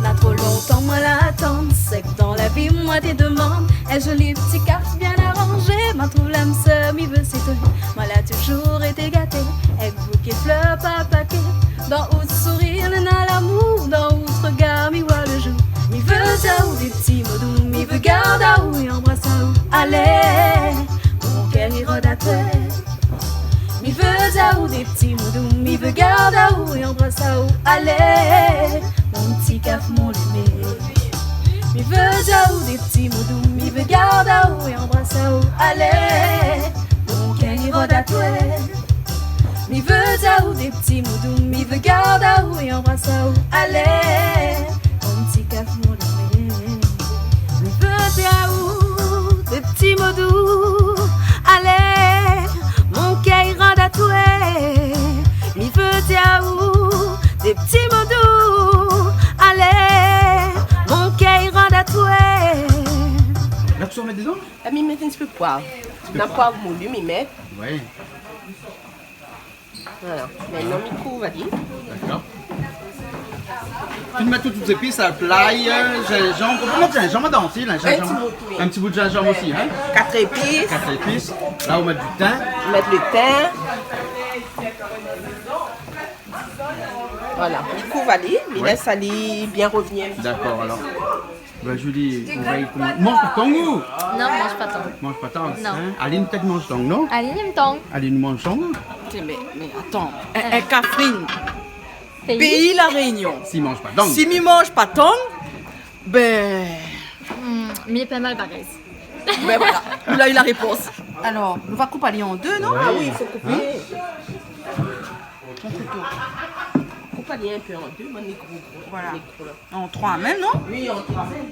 Na tro lontan moin la atann, sak dan la vi moin té demann. In zoli ti kart bien aranzé, ma trouv lam sèr mi vé sété. Moin la toujour été gaté, èk bouké flèr par paké. Dan out sourir néna lamour, dan out regar mi voi lo jour. Mi vé aou dé ti mo dou, mi vé gard Alé, mon kèr i rod atoué. Mi vé di aou dé ti mo dou, mi vé gard aou é anbras aou. Alé, mon ti kaf, mon lémé. Mi vé di aou dé ti mo dou, mi vé gard aou é anbras aou. Alé, mon kèr i rod atoué. Mi vé di aou dé ti mo dou, mi vé gard aou é anbras aou. Alé, mon ti kaf, mon lémé. Mi vé di aou dé ti mo dou. Alé, mon kèr i rod atoué. Mi vé di aou dé ti mo dou. Alé, mon kèr i rod atoué. La, ou sa mèt dedan ? Ah, mi mèt in ti pé poiv. Ti pé poiv. Dan poiv moli, mi mèt. Oui. Voilà. Mintnan, mi kouv ali. Dakor. Ou mèt tout, tout zépis, la, lay, euh, zinzanm. Ou pé mèt zinzanm dedan osi, la, zinzanm. In ti bout, oui. In ti bout zinzanm osi, hein. Kat zépis. Kat zépis. La, ou mèt di tin. Ou mèt lo tin. Voilà. Mi kouv ali, mi lès ali bien rovnir in ti pé. Dakor, alor. Ba, Julie, ou va, ou manz pa tang, ou ? Non, manz pa tang. Manz pa tang, non. Hein ? Aline, pétèt manz tang, non ? Aline i manz tang. Aline manz tang, ou ? Té, mé, mé atann. In, in kafrine. Péi. Péi La Rényon. Si manz pa tang. Si mi manz pa tang, bin... Hmm, mi lé pa mal barèz. Bin voilà, ou la u la répons. Alor, nou va koup ali an dé, non ? Oui. Ah oui, i fo koupé. Hein ? Mon kouto. Koup ali in pé an dé, mon mikro. Voilà. Mikro la. An troi mèm, non ? Oui, an troi mèm.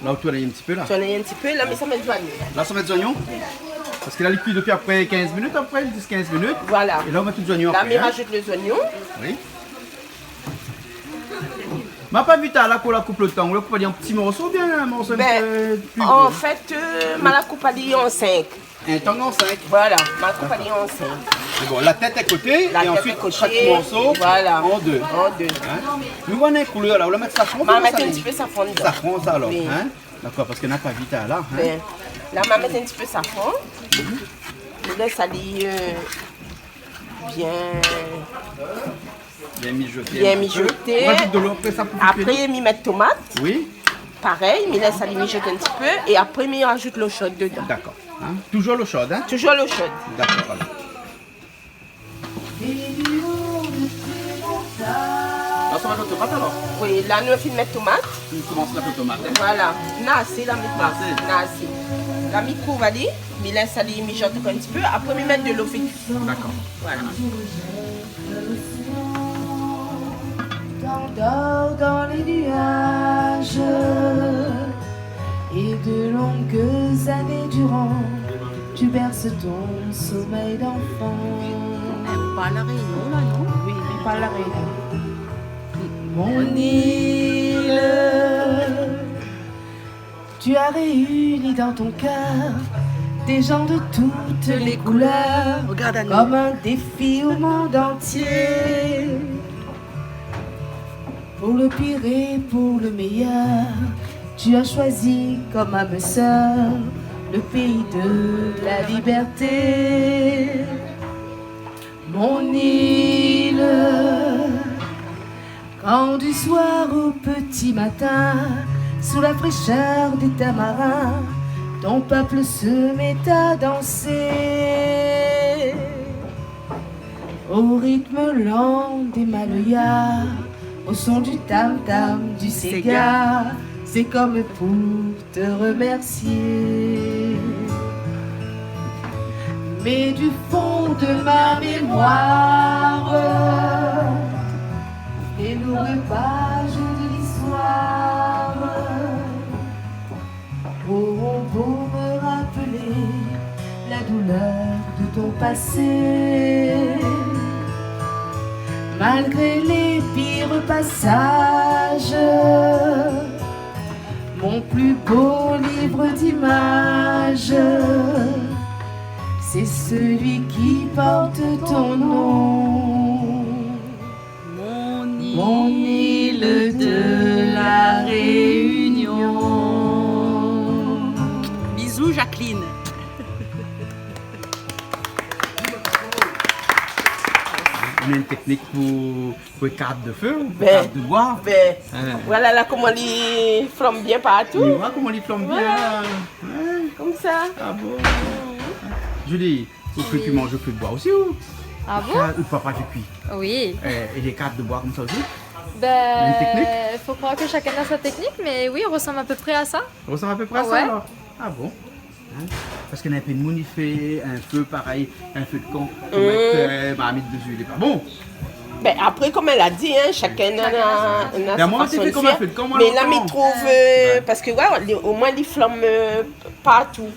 La, ou tourn in ti pé, la. Tourn in ti pé, la, mé sa mèt zoignon. La, sa mèt zoignon ? Parske la, li kui dopi apré kinz minit, apré, dis kinz minit. Voilà. É la, ou mèt tout zoignon apré, hein ? La, mi razout lé zoignon. Oui. Ma pa vi ta la, kan ou la koup lo tang, ou la koup ali an ti morso oubien in morso in pé pli gro ? Bin, an fèt, euh, ma la koup ali an sink. In tang an sink. Voilà, ma la koup ali an sink. Mé bon, la tèt a koté, é ansuit shak morso an dé. Dakor. La tèt a koté, voilà. An dé. Hein ? Nou néna in koulèr la, ou la mèt safran, ou la mèt sali ? Ma mèt in ti pé safran dedan. Safran sa alor, hein ? Oui. Dakor, parske na pa vi ta la, hein ? Bin, la, ma mèt in ti pé safran. Mhm. Mi lès ali, euh, bien Bien mijoté. Bien mijoté. Ou razout dolo apré sa pou fini ? Apré, mi mèt tomat. Oui. Parèy, mi lès ali mijoté in ti pé é apré, mi razout lo shod dedan. Dakor. Hein ? Toujour lo shod, hein ? Toujour lo shod. Dakor, alor. La, sa va lo tomat, alor ? Oui, la, nou fine mèt tomat. Nou komans mèt lo tomat, hein ? Voilà. Na asé la, mi... Na asé. Na asé. La, mi kouv ali, mi lès ali mijoté in ti pé. Apré, mi mèt dolo fé kui. Dakor. Voilà. T'endors dans les nuages et de longues années durant, tu berces ton sommeil d'enfant. Èl i parl La Rényon la, non ? Oui, i parl La Rényon. Mon île, tu as réuni dans ton cœur des gens de toutes les couleurs, comme un défi au monde entier. Pour le pire et pour le meilleur, tu as choisi comme âme sœur le pays de la liberté. Mon île, quand du soir au petit matin, sous la fraîcheur des tamarins, ton peuple se met à danser au rythme lent des maloya, au son du tam-tam, du séga, c'est comme pour te remercier. Mais du fond de ma mémoire, les lourdes pages de l'histoire auront beau me rappeler la douleur de ton passé. Malgré les pires passages, mon plus beau livre d'images, c'est celui qui porte ton nom. Mon île de la Réunion. Bisous, Jacqueline. Néna in teknik pou, pou ékart de fé, pou ékart de boi. Bin, voilà la koman li flanm bien partou. Ou oi koman li flanm bien la. Voilà. Konmsa. Ah bon ? Julie, ou fé kui manzé o fé de boi osi, ou ? Ah bon ? Ou papa i fé kui. Oui. É, é lé kart de boi konmsa osi ? Néna in teknik ? Bin, fo kroir ke shakinn na son teknik, mé oui, i resanm a pé pré a sa. I resanm a pé pré a sa, alor ? Ah bon ? Hein ? Parske néna in pé d'moun i fé in fé parèy, in fé de kan, i mèt, euh, marmit dési, lé pa bon. Bin, apré, konm èl la di, hein, shakinn na, na, na sa fason de fé. Mé moin, moin té fé konm in fé de kan, moin, lontan. Mé la, mi trouv, euh, parske, ouais, li, omoin, li flanm, euh, partou.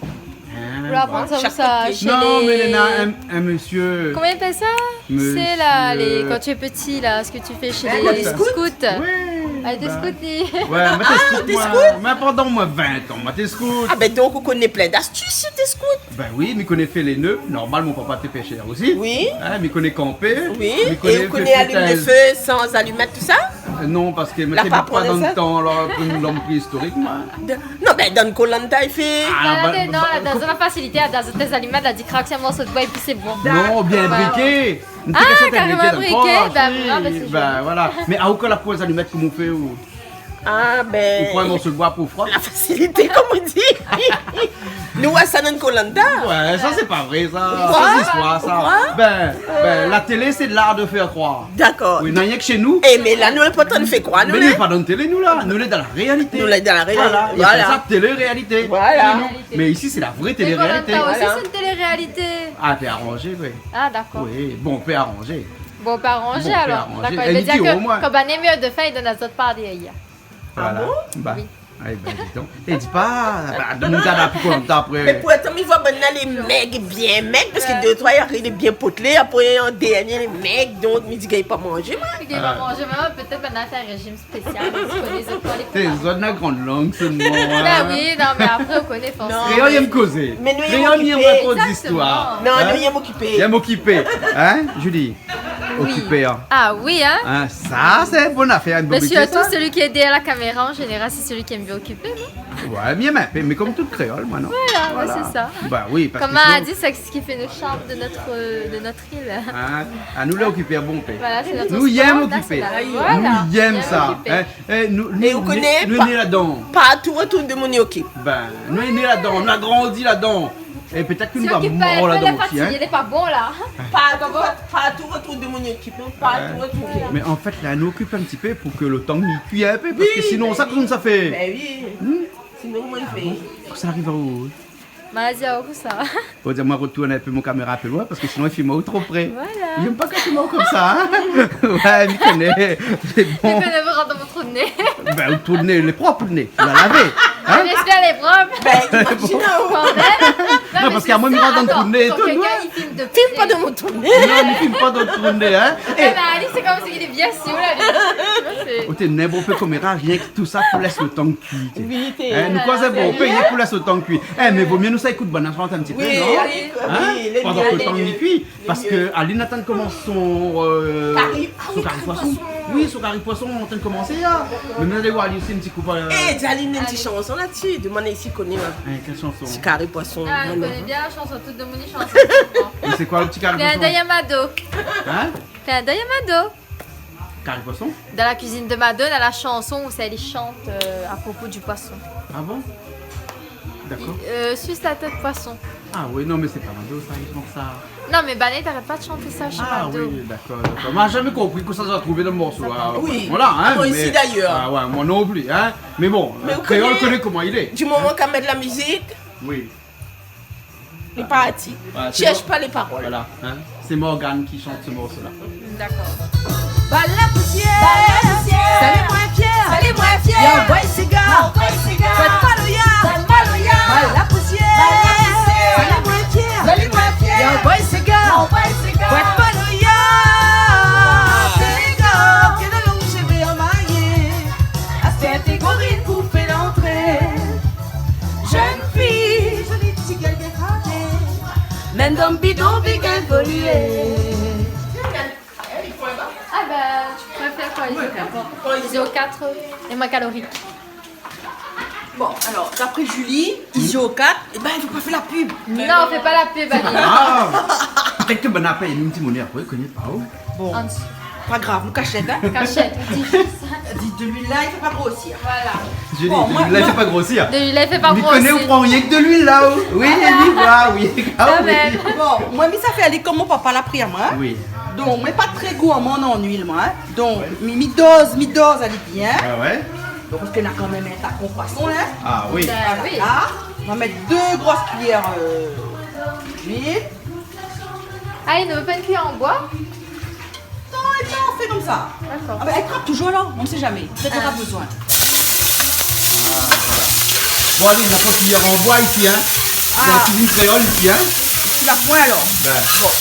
Hein, voilà. Shak koté. Non, mé néna in, in mésyé. Koman i apèl sa ? Sé la, lé, kan ou lé pti la, sak ou fé shé lé scouts. Oui, ah, lé scout, li. Ouais, moin té scout, moin. Mé pandan omoin vin tan, moin té scout. Ah bin donk, ou koné plin d'astis, si ou té scout. Bin oui, mi koné fé lé né. Normal, mon papa té pèshèr osi. Oui. Hein, mi koné kanpé. Oui. É ou koné alim lo fé san alimèt, tousa ? Euh, non, parske moin té pa dan tan la, pou lom préistorik, moin. Non, bin, dan Koh Lanta, i fé. Ah, non, dan la fasilité, dan zot alimèt, la di krak in morso de boi épi sé bon. Non, bien briké. Ah, karéman briké, bin, voilà. Mé aou, kan la poin zalimèt, koman ou fé, ou ? Ah, bin, ou pran in morso de boi pou frot. La fasilité, konm i di. Nou, sa dan Koh Lanta. Ouais, sa, sé pa vré, sa. Pourkoi ? Sé zistoir, sa. Pourkoi ? Bin, bin, la télé, sé l'art de faire croire. Dakor. Oui, na rienk shé nou. É, mé la, nou lé pa antrin fé kroir, nou lé pa dan télé, nou, la. Nou lé dan la réalité. Nou lé dan la réalité. Voilà. I apèl sa télé-réalité. Voilà. Shé nou. Mé isi, sé la vré télé-réalité. Mé Koh Lanta osi, sé in télé-réalité. Ah, pé aranzé, oui. Ah, dakor. Oui, bon, pé aranzé. Bon, pé aranzé, alor. Bon, pé aranzé. Dakor, i vé dir ke kan bann i mèr de fin, i donn azot par dèryèr. Voilà. Ah bon ? Ba, oui. Ay, bin, di don. É di pa, ba, domoun i gard pi Koh Lanta apré. Mé pourtan, mi voi banna lé mèg, bien mèg, parske dé, troi, i ariv lé bien potlé, apré, an dèrnié, lé mèg, donk, mi di, gingn pa manzé, moin. Gingn pa manzé, mé pétèt banna fé in réjim spésial, ou koné, zot, lé zot na gran lang solman, hein. Ba oui, non, mé apré, ou koné, forséman. Kréol i yèm kozé. Mé nou, i yèm okipé. Kréol i yèm rakont zistoir. Exactement. Non, nou, i yèm okipé. I yèm okipé. Hein, Julie ? Oui. Okipé, hein. Ah oui, hein. Hein, sa, sé in bon afèr, in bon métié, sa. Mé sirtou, celui qui est derrière la caméra, en général, c'est celui qui aime bien occuper, non ? Ouais, bien, mé, mé konm tout kréol, moin, non ? Voilà, ouais, c'est ça. Ba oui, parske sinon... Comme on a dit, c'est ce qui fait le charme de notre, de notre île. Hein ? Ah, nou lé okipé, bon, pé. Voilà, c'est notre sport national. Nou i yèm okipé. Voilà. Nou i yèm sa, hein. É nou, nou, nou lé ladan. É ou koné, partou otour de nou, i okip. Bin, nou lé né ladan, nou la grandi ladan. É pétèt ke nou va mor ladan osi, hein. Si ou okip pa, lé fatigé, lé pa bon, la. Partou, partou otour de nou, i okip, hein, partou otour. Mé an fèt, la, nou okip in ti pé pou ke lo tang i kui in pé, parske sinon, sa, koman sa fé ? Bin oui. Sinon, koman i fé ? Ah bon ? Kosa i ariv aou ? Maladie, aou, kosa ? Fo dir, moin, rotourn in pé mon kaméra in pé loin, parske sinon, i film aou tro pré. Voilà. I yèm pa kan i film aou konmsa, hein ? Ouais, mi koné. Sé bon. Mi koné, mi rant dan mon trou de né. Bin, lo trou de né, lé prop, lo né. Ou la lavé, hein ? Mé lé prop. Bin, imazine aou. Kan mèm. Non, mé parske amoin, mi rant dan lo trou de né é tout, ouais. Film pa dan mon trou de né. Non, mi film pa dan lo trou de né, hein. É bin, Alice, sé konm si li lé bien sir, la, li. Ou té néna bonpé kaméra, rienk tousa pou lès lo tang kui. Oui, té. Hein, nou koz bonpé, rienk pou lès lo tang kui. Eh, mé vo mié nou sa ékout bann, nou shant in ti pé, non ? Oui, oui, oui. Pandan ke lo tang i kui. Parske Aline la atann komans son, euh, son kari poison. Kari poison. Oui, son kari poison, la atann komansé, hein. Mé mi sa alé oir ali osi in ti kou, euh. Eh, di Aline in ti shanson la-dsi. Demann si li koné, hein. Hein, kèl shanson ? Ti kari poison. Ah, mi koné bien la shanson, tout demoun i shant. Mé sé koi lo ti kari poison ? Clin d'œil à Mado. Hein ? Clin d'œil à Mado. Kari poison ? Dans la cuisine de Mado, néna la shanson ousa li shant, euh, à propos du poisson. Ah bon ? D'accord. Euh, suce la tête poisson. Ah oui, non, mé sé pa Mado sa, i shant sa. Non, mé banna i arèt pa de shanté sa shé Mado. Ah oui, d'accord, d'accord. Moin la zamé konpri kosa sa la trouvé dan lo morso, hein. Oui. Voilà, hein, ah, moin osi, mé, d'ailleurs. Ah ouais, moin non pli, hein. Mé bon, mé euh, kréol i koné koman i lé. Di moman k'i mèt la mizik. Oui. Lé parti. Voilà, sé Mor-, shèrsh pa lé parol. Voilà, hein. Sé Morgane ki shant se morso-la. D'accord. Bal la pousièr. Bal la pousièr. Sali moin fièr. Sali moin fièr. Yo, boy, séga. Yo, boy, séga. Fèt pa loya. Fèt pa loya. Bal la pousièr. Bal la pousièr. Sali moin fièr. Sali moin fièr. Yo, boy, séga. Yo, boy, séga. Fèt pa loya. Séga, ke de long shové anmayé. Astèr té goril pou fé lantré. Jenn fi, zoli ti gèl bien kramé. Mèm dan bidon, bidon évolié. Ah ben, tu préfères quoi, Izo quatre ? Izo quatre et moins calorique. Bon, alors, d'après Julie, Izo quatre, eh ben, il faut pas faire la pub. Non, on fait pas la pub, allez. Ah. Kèk bann apèl, in ti moné apré, koné pa ou. Bon. An- Pa grav, nou kashèt, in. Kashèt, ou di jis. Di, de luil la, i fé pa grosir. Voilà. Julie, bon, de luil la, i fé pa grosir. De luil la, i fé pa grosir. Mi koné ou pran rienk de luil la, ou. Oui, oui, oui. Kan mèm. Bon, moin, mi sa fé ali kom mon papa la pri amoin, in. Oui. Donk, moin pa tré gourman an luil, moin, in. Donk, mi, mi doz, mi doz ali bien. Ah ouais. Donk, parske na kan mèm in takon poison, in. Ah oui. Ben oui. Voilà. Nou va mèt dé gro kuiyèr, euh, luil. Ah, i vé pa in kuiyèr an boi ? Non, é sa, ou fé komsa. Dakor. Ah ben, èl trap toujour la, on ne sait jamais. Pétèt ou nora bezoin. Ah, voilà. Bon, alé, na pa kuiyèr an boi isi, in. Ah. Dan la kuizine kréol isi, in. La poin alor. Ben. Bon.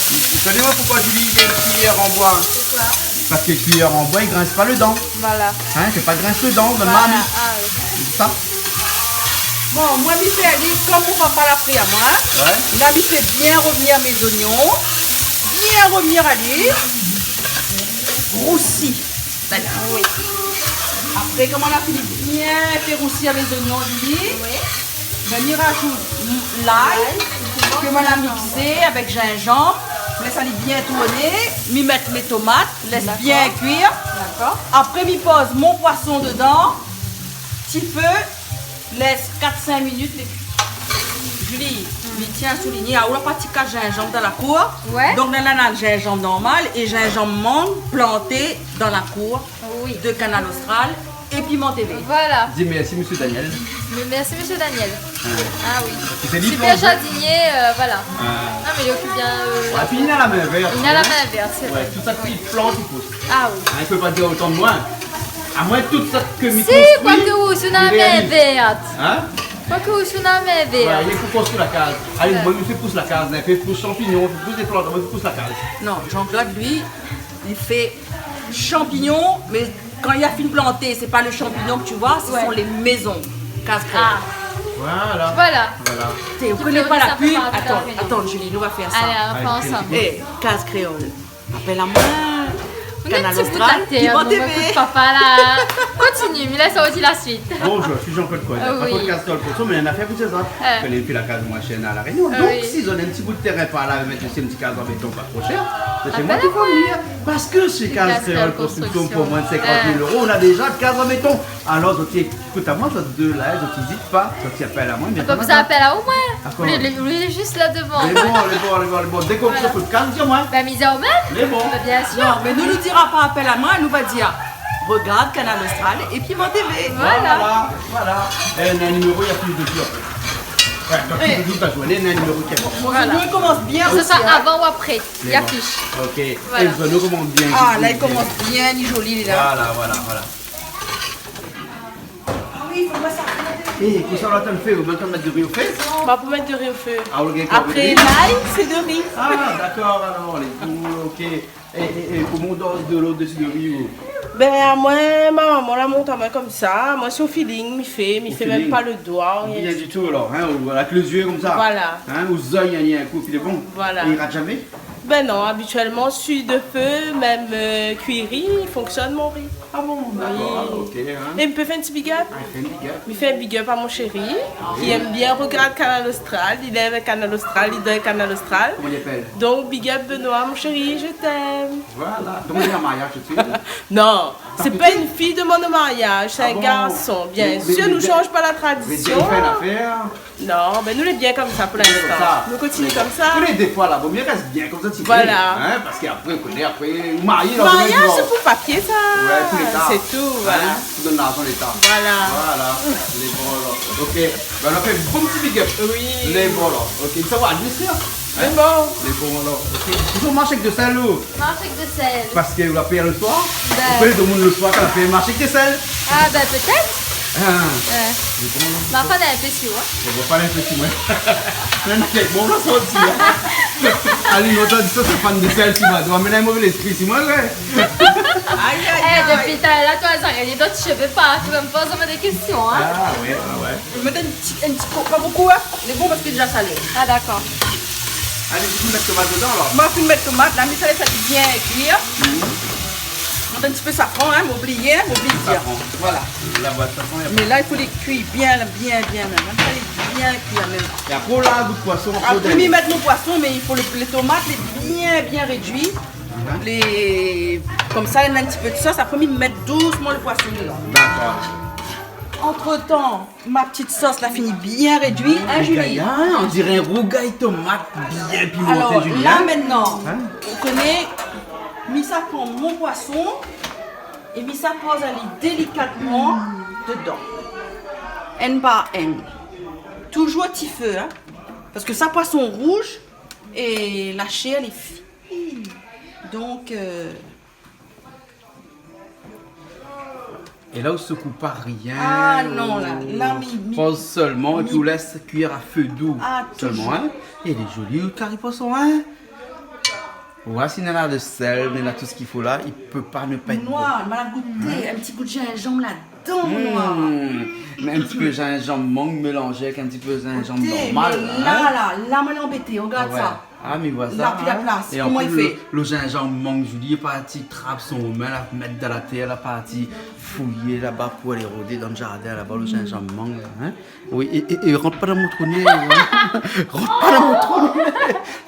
Koné amoin poukosa mi di kuiyèr an boi. Poukoi ? Parske kuiyèr an boi, i grins pa le dan. Voilà. In, i fé pa grins le dan, le mami. Voilà, ah oui. Sé sa. Bon, moin, mi fé ali kom mon papa la pri amoin, in. Ouais. La, mi fé bien rovnir mé zoignon. Bien rovnir ali. Rousi. Voilà. Oui. Apré, kan moin la fini bien fé rousi mé zoignon, Julie, oui, ben, mi rajout lay, lay, ke moin la miksé avèk zinzanm, mi lès ali bien tourné, mi mèt mé tomat, lès bien kuir. Dakor. Apré, mi poz mon poison dedan, ti fé, lès kat, sink minit, lé kui. Julie, mi tien a souligné, ah, ou la parti kas zinzanm dan la kour. Ouais. Donk, nana zinzanm normal é zinzanm mang planté dan la kour, oui, de Kanal Austral é Piment TV. Voilà. Di mèrsi, mésyé Daniel. Mé mèrsi, mésyé Daniel. In. Ah oui. Parske sé li ki plant. Super jardinier, euh, voilà. In. Non, mé li okip bien, euh, la kour. Ouais, épi li na la min vèrt, in. Li na la min vèrt, sé vré. Ouais, tout sak li plant, i pous. Ah oui. In, i pé pa dir otan de moin. Amoin, tout sak mi konstrui, li réaliz. Si, koiké ou, si ou na la min vèrt. In ? Koiké ou, si ou na la min vèrt. Ouais, li lé pou konstrui la kaz. Alé, ouais, moin, mi fé pous la kaz, in, fé pous shanpignon, fé pous dé plant, moin, mi fé pous la kaz. Non, Jean-Claude, lui, il fait champignons, mais quand il a fini de planter, c'est pas le champignon que tu vois, ce sont les maisons. Case créole. Ah. Voilà. Voilà. Voilà. Té, ou koné pa la pub ? Attends, attends, Julie, nou va fé sa. Allez, on fait ensemble. Allez, fais le petit. Eh, Case créole. Apèl amoin. Kanal Austral, Piment TV. Kontinié, mi lès aou di la suite. Bonjour, je suis Jean-Claude Cohen, patron de Case Créole Construction, mé na in afèr pou sa. Kan mi fé la kaz, moin, chez La Réunion. Donc, si zot néna in ti bout térin par la, mèt in ti kaz an béton pa tro shèr, mèt amoin. Apèl amoin. Parske chez Case Créole Construction, pou moin de sinkant mil euro, nou na déza de kaz an béton. Alor, zot i ékout amoin, zot dé la, zot i ézit pa, zot i apèl amoin, mé... Ou la pa bezoin apèl amoin. Dakor. Li lé, li lé zis la dovan. Lé bon, lé bon, lé bon, lé bon. Dé k'ou koz, kaz, di amoin. Ben, mi di aou mèm. Lé bon. Ben, bien sûr. Non, mé nou, nou dira pa apèl amoin, nou va dir, regard Kanal Austral é Piment TV. Voilà. Voilà, voilà. Eh, na in niméro, na plis de jour. Ouais, dan tout le jour, ta zourné, na in niméro ki lé bon. Voilà. Nou komans bien osi, in. Ke se soi avan ou apré, li afish. Lé bon. OK. Voilà. É nou komans bien. Ah, la, li komans bien, li lé zoli, li lé la. Voilà, voilà, voilà. Ah oui, fo pa sa. Eh, kosa ou la tann fé, ou la tann mèt dori o fé ? Ba, pou mèt dori o fé. Ah, OK, dakor. Apré lay, sé dori. Ah, dakor, alor, lé bon, OK. É, é, é koman ou doz dolo desi dori, ou ? Ben, amoin, ma momon la mont amoin komsa. Moin, sé o feeling, mi fé, mi fé mèm pa le doi, rien. Rien du tout, alor, in, ou avèk le zié komsa. Voilà. In, ou zoy, in, in kou, pi lé bon. Voilà. É i rat zamé ? Ben non, abitièlman, su de fé, mèm, euh, kui ri, i fonksionn, mon ri. Ah bon, dakor, OK, in. Oui. É mi pé fé in ti big up ? Ah, fé in big up. Mi fé in big up a mon shéri, ki èm bien regard Kanal Austral, li lèv avèk Kanal Austral, li dor avèk Kanal Austral. Koman li apèl ? Donk, big up Benoît, mon chéri, je t'aime. Voilà. Donk, ou lé an mariaz tout suit ? Non, sé pa in fiy de mon mariaz, sé in garson. Ah bon ? Bien sûr, nou shanj pa la tradision. Mé, mé, mé, mé, mé, fé in afèr. Non, ben nou lé bien komsa pou linstan. Komsa. Nou kontinié komsa. Ou koné, défoi la, vo mié rès bien komsa, ti pé, in, parske apré, ou koné, apré, ou marié, la, mariaz, sé pou papié, sa. Ouais, pou léta. Sé tou, voilà. In, pou donn larzan léta. Voilà. Voilà. Lé bon, alor. OK. Ben, nou la fé in bon ti big up. Oui. Lé bon, alor. OK. Sa va, bien sûr. Lé bon. Lé bon, alor. OK. Ou marsh avèk de sèl, ou ? Marsh avèk de sèl. Parske ou la pèr le soir ? Ben. Ou koné, tout le moun le soir, kan la pèr, marsh avèk de sèl. Ah, ben, pétèt. Ah. Ouais. Lé bon, alor. Ma fanm lé in pé si ou, in. Bon, pa in pé si moin. Mèm kèk bon, la, sa osi, in. Alé, ou antann sa, sé fan de sèl, si moin. Ou la amenn in mové léspri si moin, ouais. Aïe, aïe, aïe. Eh, dopi talèr la, ou la zis gingn dot shové partou, mèm pa bezoin dé késtion, in. Ah, ouais, ouais, ouais. Mi mèt in ti, in ti kou, pa bonpé, in. Lé bon parske lé déza salé. Ah, dakor. Alé, ou mèt tomat dedan, alor ? Moin, mi mèt tomat, la, mi sa lès ali bien kui. Mhm. In ti pé safran, in, mobliyé, in, mobliyé. Safran. Voilà. La boit safran, la. Mé la, i fo li kui bien, bien, bien mèm. Fo li bien kui mèm. É apré, ou la, gout poison, apré, mi mèt mon poison, mé i fo le, lé tomat lé bien, bien rédui. Mhm. Lé, konmsa, néna in ti pé de sos. Apré, mi mèt dousman le poison dedan. Dakor. Antretan, ma ti sos la fini bien rédui, in, Julie ? Rougay, in, on diré in rougay tomat bien pimanté, Julie, in ? Alor, la, mintnan, ou koné, mi sa pran mon poison é mi sa poz ali délikatman dedan. Inn par inn. Toujour ti fé, in. Parske sa poison rouz é la shèr lé fin. Donk, euh, É la, ou sekoué pa rien. Ah non, la, la, mi, mi, poz solman, épi ou lès kuir a fé dou. Ah, solman, toujour. In ? É lé zoli, out kari poison, in ? Ou oi, si néna le sèl, néna tout sak i fo la, i pé pa ne pa èt bon. Noir, ma la gouté, in ti gou de zinzanm ladan, noir. Hmm. Mé in ti pé zinzanm mang mélanzé avèk in ti pé zinzanm normal, in ? Oté, mé la, la, la, moin lé anbété, rogard sa. Ah, mé voilà, in. La pi la plas. É an plis, koman i fé ? Le, le zinzanm mang, Julie, la parti trap son min, la mèt dan la tèr, la parti fouyé laba pou alé rodé dan le zardin laba, le zinzanm mang la, in. Oui, é, é, é rant pa dan mon trou d'né, in. Rant pa dan mon trou d'né.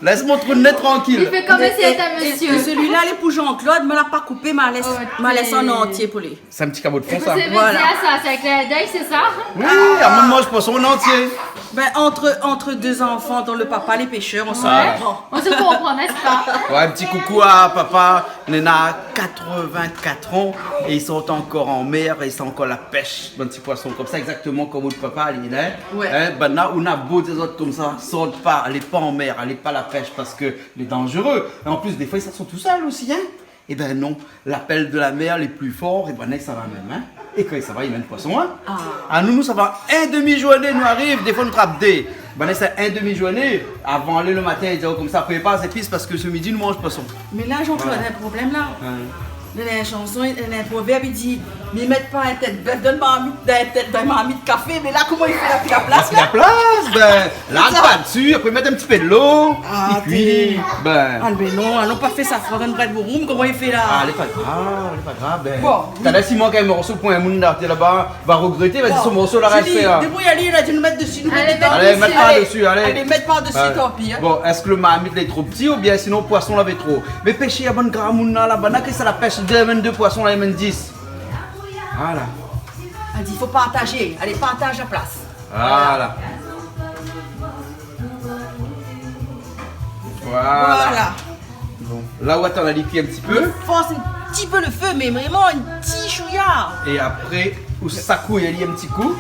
Lès mon trou d'né trankil. Li fé konm si lété in mésyé. É, é, é sélila lé pou Jean-Claude, mé la pa koupé, ma lès, ma lès an antié pou li. Sé in ti kabo de fon, sa. Sé bien sa, sé in klin d'èy, sé sa ? Oui, ah, moin mi manz poison an antié. Ben, entre, entre deux enfants dont le papa est pêcheur, on se comprend. On se comprend, n'est-ce pas ? Ouais, un petit coucou à papa, néna quatre-vingt-quatre ans, et ils sont encore en mer, et c'est encore la pêche, bann ti poison konmsa, exactement comme out papa, li, hein. Ouais. Hein, banna, ou na bo di azot konmsa, sort pa, alé pa an mèr, alé pa la pèsh, parske lé danzéré. É an plis, défoi, i sort tou sèl osi, hein. Ében non, l'apèl de la mèr lé pli for, é banna i sava mèm, hein. É kan i sava, i amenn poison, hein. Ah. Anou, nou sava in demi zourné, nou ariv, défoi nou trap dé. Banna i sava in demi zourné, avan alé le matin, i di aou konmsa, prépar zépis parske se midi nou manz poison. Mé la, Jean-Claude, voilà, in problèm la. Hein. Dan in shanson, dan in provèrb, i di, mi mèt pa in tèt bèf dan marmit, dan in tèt, dan marmit kafé, mé la, koman i fé la, pi la plas la ? La plas, ben, la, pa dsi, apré mèt in ti pé dolo, ah, i kui, ben. Ah, mé non, alon pa fé sa, fran, dan brèd bouroum, koman i fé la ? Ah, lé pa grav, lé pa grav, ben. Bon, talèr, si i mank in morso pou in moun la, té laba, va rogrété, va di son morso la rès, hein. Julie, débrouy, alé, la di nou mèt dsi, nou mèt dedan. Alé, mèt pa dsi, alé. Alé, mèt pa dsi, tanpi, hein. Bon, èske le marmit lé tro pti oubien sinon poison la lé tro ? Mé pèsh, na bann gramoun la, laba, na ke sa la pèsh, dé, amenn dé poison la, amenn dis. Voilà. Èl i di, fo partazé. Alé, partaz la plas. Voilà. Voilà. Voilà. Bon. La, ou atann ali kui in ti pé. Fors in ti pé le fé, mé vréman in ti shouya. É apré, ou sakou ali in ti kou.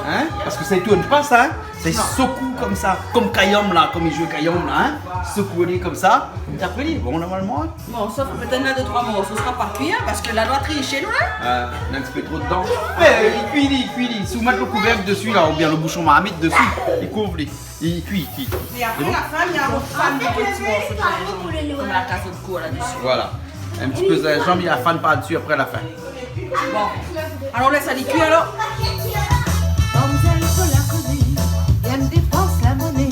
Hein ? Parske sa i tourn pa sa, hein ? Sa i sekou konmsa, konm kayanm la, konm i zoué kayanm la, hein ? Sekou ali konmsa. É apré, lé bon, normalman, hein ? Bon, sof pétèt na dé troi morso sra pa kui, hein, parske la loi trishé, nou, hein ? Ah, na in ti pé tro dedan. Mé i kui, i kui, i kui. Si ou mèt le kouvèrk dsi la, oubien le boushon marmit dsi, i kouv ali. I kui, i kui. É apré, la fin, i mèt in ti morso de zinzanm, konm la kaz de kou la dsi. Voilà. In ti pé zinzanm, i fane par dsi apré la fin. Bon. Alon, lès ali kui, alor. Mamzèl Paula koné, i yèm dépans la moné.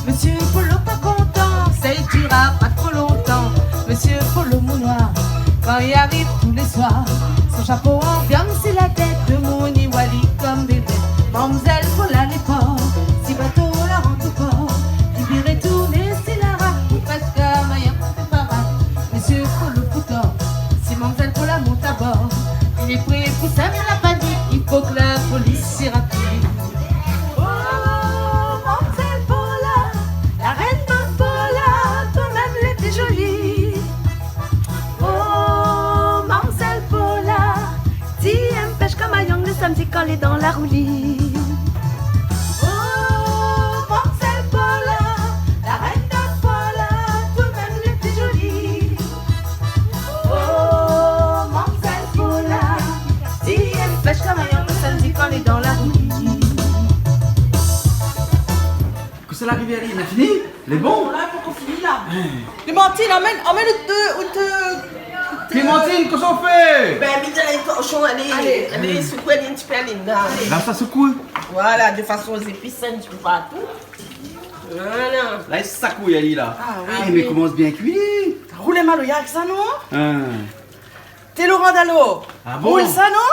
Mésyé Polo pa kontan, sa i dirra pa tro lontan. Mésyé Polo, mon noir, kan i ariv tou lé soir, son shapo an viann si la tèt, demoun i oi ali konm bébé. Mamzèl Paula lé for, si bato la rant o por, li viré tourné si la rak, pou pèsh kamayanm fé parad. Mésyé Polo pou tor, si mamzèl Paula mont a bor, li lé pré pou sèm la panik, i fo ke la polis i rapèl. Oh, mamzèl Paula, la rèn bann Paula, tou mèm lété zoli. Oh, mamzèl Paula, ti èm pèsh kamayanm le samdi kan lé dan la roulis. Oh, mamzèl Paula, la rèn bann Paula, tou mèm lété zoli. Oh, mamzèl Paula, ti èm pèsh kamayanm le samdi kan lé dan la roulis. Kosa la arivé, lé fini ? Lé bon ? Non, la, pankor fini la. Hein. Clémentine, amenn, amenn out, out, out... Clémentine, kosa ou fé ? Ben, mi di ali, torshon, alé, alé, sékou ali in ti pé, alé, la. La, sa sékou. Voilà, de fason zépis in ti pé partou. Voilà. La, i sékou ali la. Ah oui, oui. Eh, mé i komans bien kui. Roul in maloya avèk sa, non ? Hein. Té Laurent Dallot. Ah bon ? Ou sa, non ?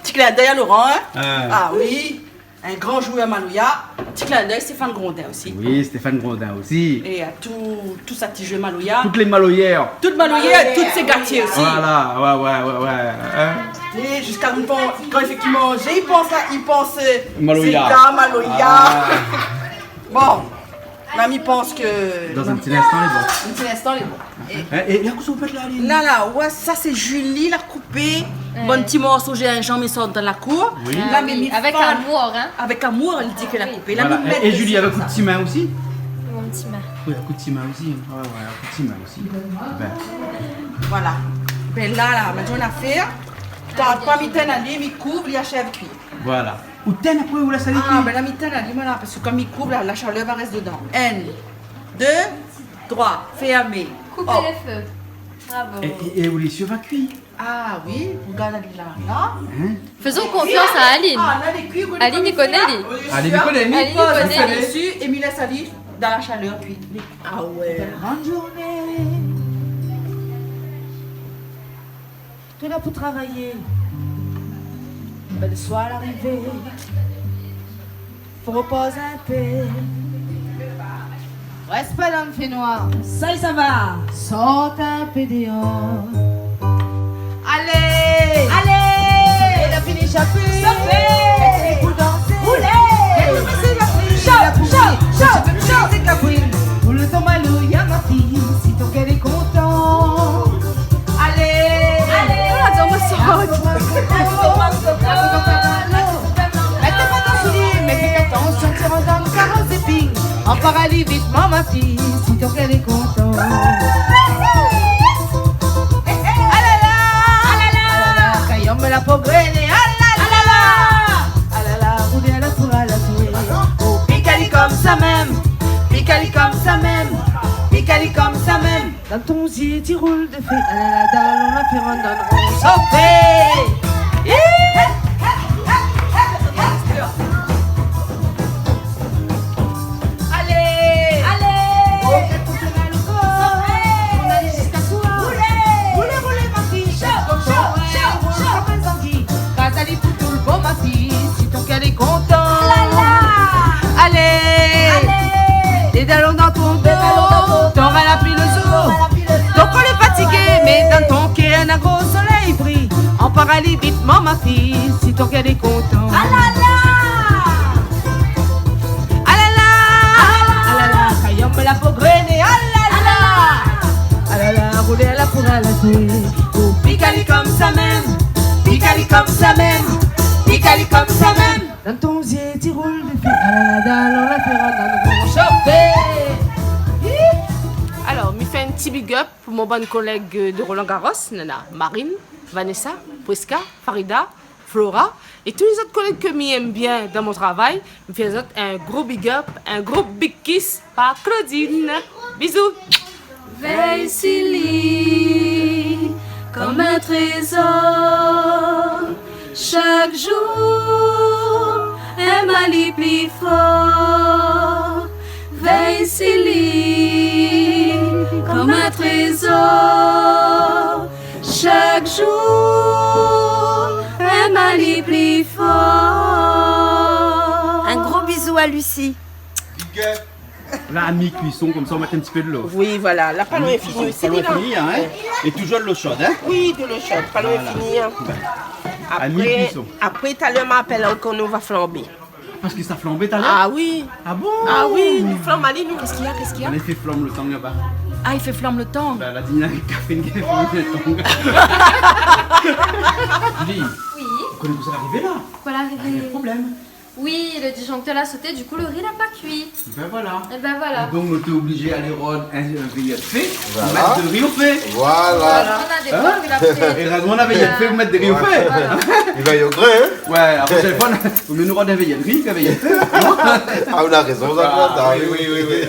Ti klin d'èy a Laurent, hein ? Ah. Ah oui, un grand joueur maloya. Ti klin d'èy Stéphane Grondin aussi. Oui, Stéphane Grondin aussi. Et à tout, tout sa ti joué maloya. Toutes les maloyères. Toutes maloyères, toutes ses gâtiers aussi. Voilà, ouais, ouais, ouais, ouais. Hein ? Et jusqu'à maintenant, quand effectivement, j'y pense là, il pense, euh, maloya. Séga, maloya. Ah. Bon, la mi pans ke... Dans un petit instant, lé bon. In ti instan, lé bon. É... Hein, é la, kosa ou fé la, Aline ? La, la, ouais, sa sé Julie, la koupé. Euh. Bann ti morso zinzanm i sort dan la kour. Oui. La, ah mé oui, mi avèk amour, hein. Avèk amour, èl i di ke la koupé. La, voilà. Mi mèt... É, é Julie, avèk out ti min osi ? Mon ti min. Oui, avèk out ti min osi. Ouais, ouais, avèk out ti min osi. Ben. Voilà. Ben la, la, ma di aou in afèr. Tard pa, mi tinn ali, mi kouv, li ashèv kui. Voilà. Ou tinn apré, ou lès ali kui ? Ah, ben la, mi tinn ali, voilà, parske kan mi kouv, la, la shalèr va rès dedan. Un, deux, trois, fermé. Hop. Coupez les feux. Bravo. É, é, é ou lé sir va kui ? Ah oui, regard ali la, la. Hein ? Faisons confiance à Aline. Ah, la, lé kui, Aline i koné, li. Aline i koné, li. Aline i koné, li. Mi poz ali dési é mi lès ali dan la shalèr kui. Ah ouais. Bonne journée. Tout la pou travay. Bèl soir larivé. Fo ropoz in pé. Rès pa dan fénoir. Sa i sava. Sort in pé déor. Alé. Alé. La fini shapé. Shapé. Pou dansé. Roulé. Shap, shap, shap, shap. Sé Kabril. Pou le ton maloya, ma fille, si ton kèr lé kontan. Alé. Alé. Ah, dan mon sort. Mèt pa dan souli, mèt pa dan souli, ti rant dan karo zéping. Anpar ali vitman, ma fille, si ton kèr lé kontan. Ah la la. Ah la la. Kayanm la progréné. Ah la la. Ah la la. Roulé a la kour a la tour. Oh, pik ali komsa mèm. Pik ali komsa mèm. Pik ali komsa mèm. Dan ton zié ti roul de fé. Ah la la, dalon la fé rant dan ron. Sofé. Alé. Alé. Sofé. Roulé, roulé, ma fille. Shap, shap, shap, shap. Kom in zangi. Kaz ali pou tout le bon, ma fille, si ton kèr lé kontan. La la. Alé. Alé. Dé dalon dan ton do. Dé dalon dan ton do. Ton ral la pli le zour. Ton ral la pli le zour. Ton kor lé fatigé, mé dan ton kèr, in gro solèy i briy. Anpar ali vitman, ma fille, si ton kèr lé kontan. Ah la la. Ah la la. Ah la la. Kayanm la progréné. Ah la la. Ah la la. Roulé a la kour a la tour. Oh, pik ali komsa mèm. Pik ali komsa mèm. Pik ali komsa mèm. Dan ton zié ti roul de fé. Ah la la, dalon la fé rant dan ron. Sofé. Alors, mi fé in ti big up pou mon bann kolèg, euh, de Roland Garros, nana Marine, Vanessa, Prisca, Farida, Flora, é tout lé zot kolèg ke mi èm bien dan mon travay, mi fé azot in gro big up, in gro big kiss par Claudine. Bisous. Vèy si li kom in trézor, shak zour èm ali pli for. Vèy si li kom in trézor, shak zour èm ali pli for. Un gros bisou à Lucie. Big up. La, à mi-cuisson, komsa, ou mèt in ti pé dolo. Oui, voilà. La, pa loin fini osi, la. Pa loin fini, hein. É toujour dolo sho, hein. Oui, dolo sho, pa loin fini, hein. Voilà. À mi-cuisson. Apré, apré, talèr, ma apèl aou kan nou va flanbé. Parske sa flanbé talèr ? Ah oui. Ah bon ? Ah oui, nou flanb ali, nou. Qu'est-ce qu'il y a ? Qu'est-ce qu'il y a ? Alé, fé flanb le tang laba. Ah, i fé flanb le tang. Ba, la di, na in kafé, in kafé, in tang. Julie, oui, ou koné kosa la arivé la ? Kosa la arivé ? Na in problèm. Oui, le disjoncteur la soté, du coup, le riz la pa kui. Ben voilà. Et ben voilà. É donk, nou té oblizé alé rod in, in véyèr fé, voilà, pou mèt de ri o fé. Voilà. Voilà. On a des... Hein ? Bons riz la fé. Érèzman, nou navé in véyèr fé pou mèt de ri o fé. Voilà. I va yo gré, hein ? Ouais, apré, téléfone, vo mié nou rod in véyèr ri k'in véyèr fé. Ah, ou na rézon, sa, ah, sa, oui, oui, oui, oui.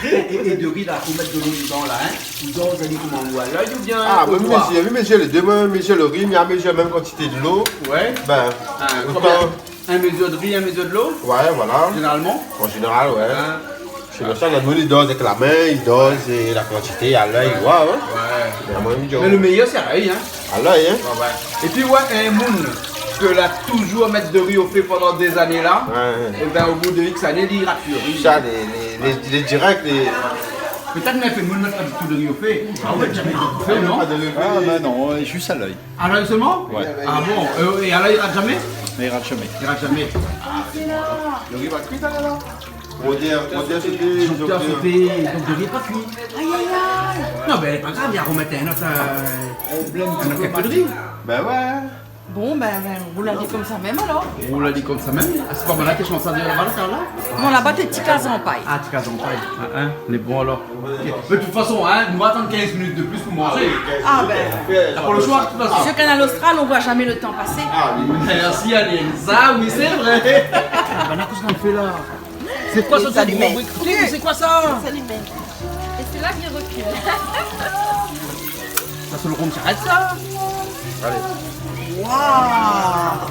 É, é, é de ri la, ou mèt dolo dedan la, hein ? Ou doz ali koman, ou a lèy oubien o doi ? Ah, ben, mi mézir, mi mézir lé dé, moin, mi mézir le ri, mi mézir mèm kantité dolo. Ouais. Ben, ah, otan konbien ? In mézir de ri, in mézir dolo ? Ouais, voilà. Zénéralman ? An zénéral, ouais. Ah. Sé pou sa, la moun i doz avèk la min, i doz, é la kantité, a lèy, ouais, ouais. Ouais. Mé lo méyèr, sé a l'ay, in. A l'ay, in. Ouais, ouais. Épi, ouais, in moun ke la touzour mèt do ri o fé pandan dé zané la, ouais, ouais, ébin, o bout de X ané, li rat pi ri. Sa, lé, lé, lé, lé dirèk, lé... Pétèt mèm in moun i mèt pa ditou do ri o fé. A ouais, zamé do ri o fé, non ? Pa do ri o fé. A, bin non, euh, zis a l'ay. A l'ay solman ? Ouais. A bon ? Euh, é a l'ay, li rat zamé ? Li rat zamé. Li rat zamé. A, sé bon. Lo ri va kui, la, la. Mon Dieu, mon Dieu, sé... Mon Dieu, sé... Donk, do ri pa kui. Ay, ay, ay. Non, mé pa grav, li aromèt in ot, euh, in ot kèk ri. Bin ouais. Bon, bin, bin, ou la di konmsa mèm, alor. Ou la di konmsa mèm. A, sé pa mal, la késtion sa de la valta, la. Non, laba, té ti kaz an pay. A, ti kaz an pay. In, in, lé bon, alor. OK. Mé de tout fason, in, nou va atann kinz minit de plis pou manzé. A, bin. Na pa lo shoi, de tout fason. Sur Kanal Austral, on voit jamais le temps passer. A oui. Mèrsi, Aline. Sa, oui, sé vré. A, bin, kosa nou fé la ? Sé koi sa, sa ? Ékout, sé koi sa ? Sa li mèt. É sé la ke li rekil. Sa, sé lo rom, sa arèt sa. Alé. Waouh !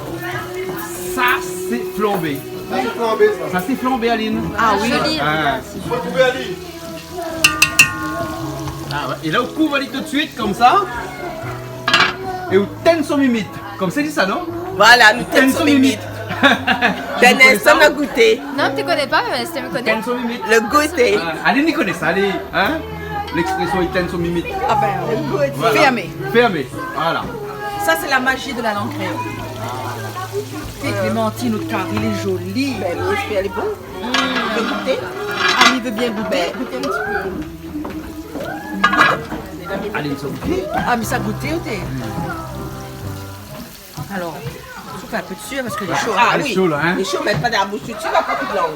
Sa, sé flanbé. Sa, sé flanbé, sa. Sa, sé flanbé, Aline. A oui. Joli. A. Fo trouvé Aline. A ouais. É la, ou kouv ali tout suit, konmsa. É ou tinn son mimit. Konmsa i di sa, non ? Voilà, nou tinn son mimit. Tinn son mimit. Tinn son mimit. Ou koné sa ? Dann in instan, nou va gouté. Non, mi koné pa, mé si mi koné. Tinn son mimit. Lo gouté. A, Aline i koné sa, li, in ? Lèksprésyon, li tinn son mimit. A bin, lo gouté. Voilà. Fèrmé. Fèrmé. Voilà. Sa, sé la maji de la lang kréol. É Clémentine, nout kari lé zoli. Bin, mi éspèr lé bon. Mm. Ou vé gouté ? A, mi vé bien gouté. Bin, gout in ti pé. Alé, mi sa gouté. A, mi sa gouté, OK. Alor, souf in pé dsi parske lé sho. A oui. Lé sho, la, in. Lé sho, mèt pa dann la boush tout suit, va pa tout lang.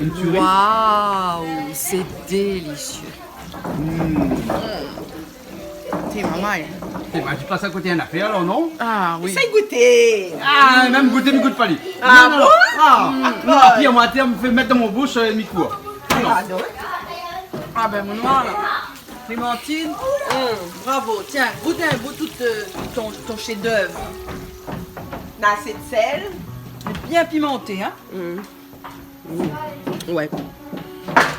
Une tuerie. Waouh, c'est délicieux. Mm. Té, momon, in. Té, bin, ou pas a koté in afèr, alor, non ? A oui. Éséy gouté. A, mèm gouté, mi gout pa li. A bon ? Non, non, non. A, non, api, amoin, té, mi fé mèt dann mon boush, euh, mi kour. A non. A non. A bin, mon noir, la. Clémentine, mm, bravo. Tiens, gout in bout tout, euh, ton, ton chef-d'œuvre. Na asé d'sèl. Bien pimanté, in ? Mm. Mm. Ouais.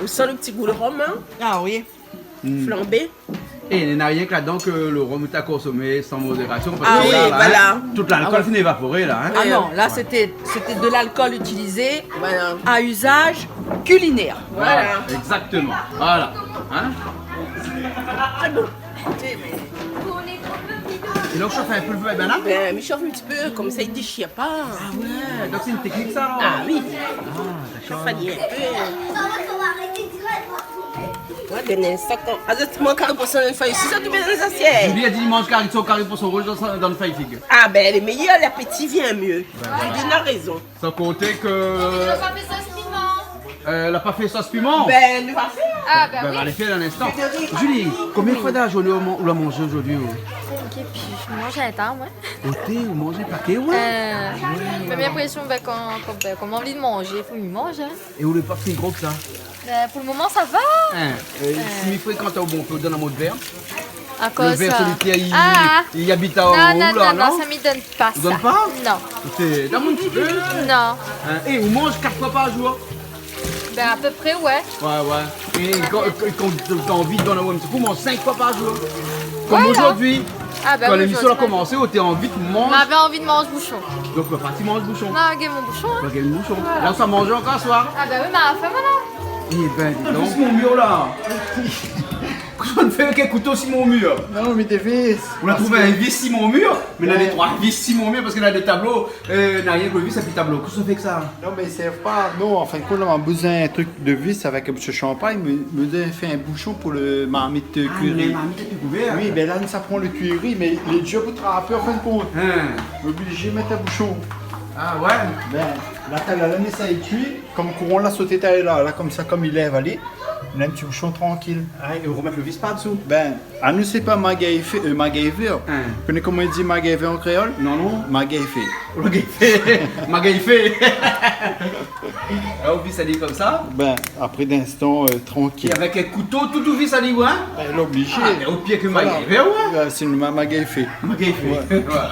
Ou san lo ti gou lo rom, in ? A oui. Mm. Flanbé. É na rienk ladan ke lo rom ou la konsomé san modérasion, parske... A oui, la, voilà, in, tout lalkol fine évaporé, la, in. A non, la, sété, sété de l'alcool utilisé à usage culinaire. Voilà. Voilà, exactement. Voilà. In ? Sé bon. É la, ou shof in pé lo fé, bin la ? Bin, mi shof in ti pé, konmsa, i déshir pa. A ouais, donk sé in téknik, sa, alor ? A oui. A, dakor. Shof ali in pé. Ouais, bin, sa, kan, a, zot i manz kari poison dann fèy, si sa, tout bien dann zasièt. Julie la di, i manz kari, son kari poison rouz dann, dann fèy fig. A bin, lé méyèr, l'apéti vien myé. Bin, voilà. Julie na rézon. San konté ke... Ou la pa fé sos piman ? Euh, la pa fé sos piman ? Bin, nou va fé. A, bin oui. Bin, alé fé dann in instan. Julie, konbien foi dan la zourné ou man-, ou la manzé zordi, ou ? Oté, pi mi manz in ta, moin. Oté, ou manz pa ké, ouais. Euh, mé mi na linprésion, bin, kan, kan, bin, kan moin la anvi manzé, fo mi manz, in. É ou lé pa fine gro ke sa ? Euh, pou lo moman, sa va. In, euh, si mi frékant aou, bon, ou pé donn amoin out vèr. Akoz... Lo vèr sa solitèr, li, li abit an-o la, non ? Non, non, non, sa mi donn pa sa. Ou donn pa ? Non. Té, donn amoin in ti pé. Non. In, é ou manz kat foi par zour ? Bin, a pé pré, ouais. Ouais, ouais. É kan, kan, kan ou na anvi donn amoin in ti kou, ou manz sink foi par zour. Konm zordi. Ouais, non. A bin, kan lémision la komansé, ou té anvi manz. Moin lavé anvi manz boushon. Donk, ou la parti manz boushon. Moin la gingn mon boushon, in. Ou la gingn boushon. Voilà. La, ou sa manz ankor aswar. A bin oui, ma fam, voilà. É bin, di donk. Vis mon mir la. Kosa ou fé avèk in kouto si mon mir ? Non, mé dé vis. Ou la trouv in vis si mon mir, mé na dé troi vis si mon mir parske na dé tablo, euh, na rienk lo vis épi tablo. Kosa ou fé avèk sa ? Non, mé sé pa, non, an fin d'kont, la, ma bezoin in trik de vis avèk in ti shanpagn, mé, mé mi fé in boushon pou lo marmit, euh, kiri. A, lo marmit avèk lo kouvèr. Oui, bin la, sa i pran lo kiri, mé lé dir pou trapé, an fin d'kont. In. Oblizé mèt in boushon. A ouais ? Bin, la, talèr la, mé sa lé kui. Konm kouran la soté talèr la, la, konmsa, konm li lèv ali, na in ti boushon trankil. A, é ou romèt lo vis par dsou. Bin, anou, sé pa MacGyver, euh, MacGyver. In. Ou koné koman i di MacGyver an kréol ? Non, non. Magayfé. Magayfé. Magayfé. La, ou vis ali konmsa. Bin, apré, d'in instan, euh, trankil. É avèk in kouto, tout ou vis ali, ouais ? Bin, lé oblizé. A, mé o pir ke... Voilà. MacGyver, ouais. Ouais, sé in ma-, Magayfé. Magayfé. Ouais. Voilà. Voilà.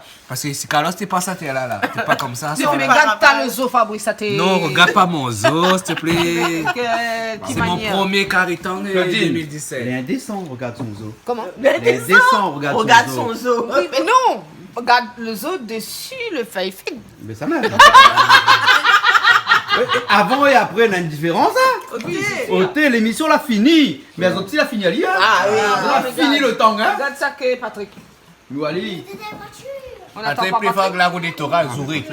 Parske si Carlos té pa sa, té la, la. Té pa konmsa, sa, la. Mé gard ta lo zo, Fabrice, sa té... Non, regard pa mon zo, s'il te plaît. Sé mon promié karitan de deux mille dix-sept. Lé indésan, regard son zo. Koman ? Lé indésan, regard son zo. Oui, mé non. Gard lo zo desi lo fèy fig. Mé sa mèm. Avan é apré, na in diférans, in. OK. OK, lémisyon la fini. Mé azot osi la fini ali, in. Ah oui. La fini lo tan, in. Gard sa ke Patrick. Nou alé. Patrick, pli for la rout de Torah, zouri.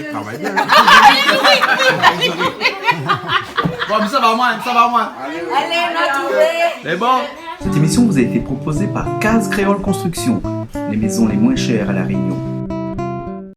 Bon, mé sa va moin, sa va moin. Alé, nou la trouvé. Mé bon. Cette émission vous a été proposée par Case Créole Construction, les maisons les moins chères à La Réunion.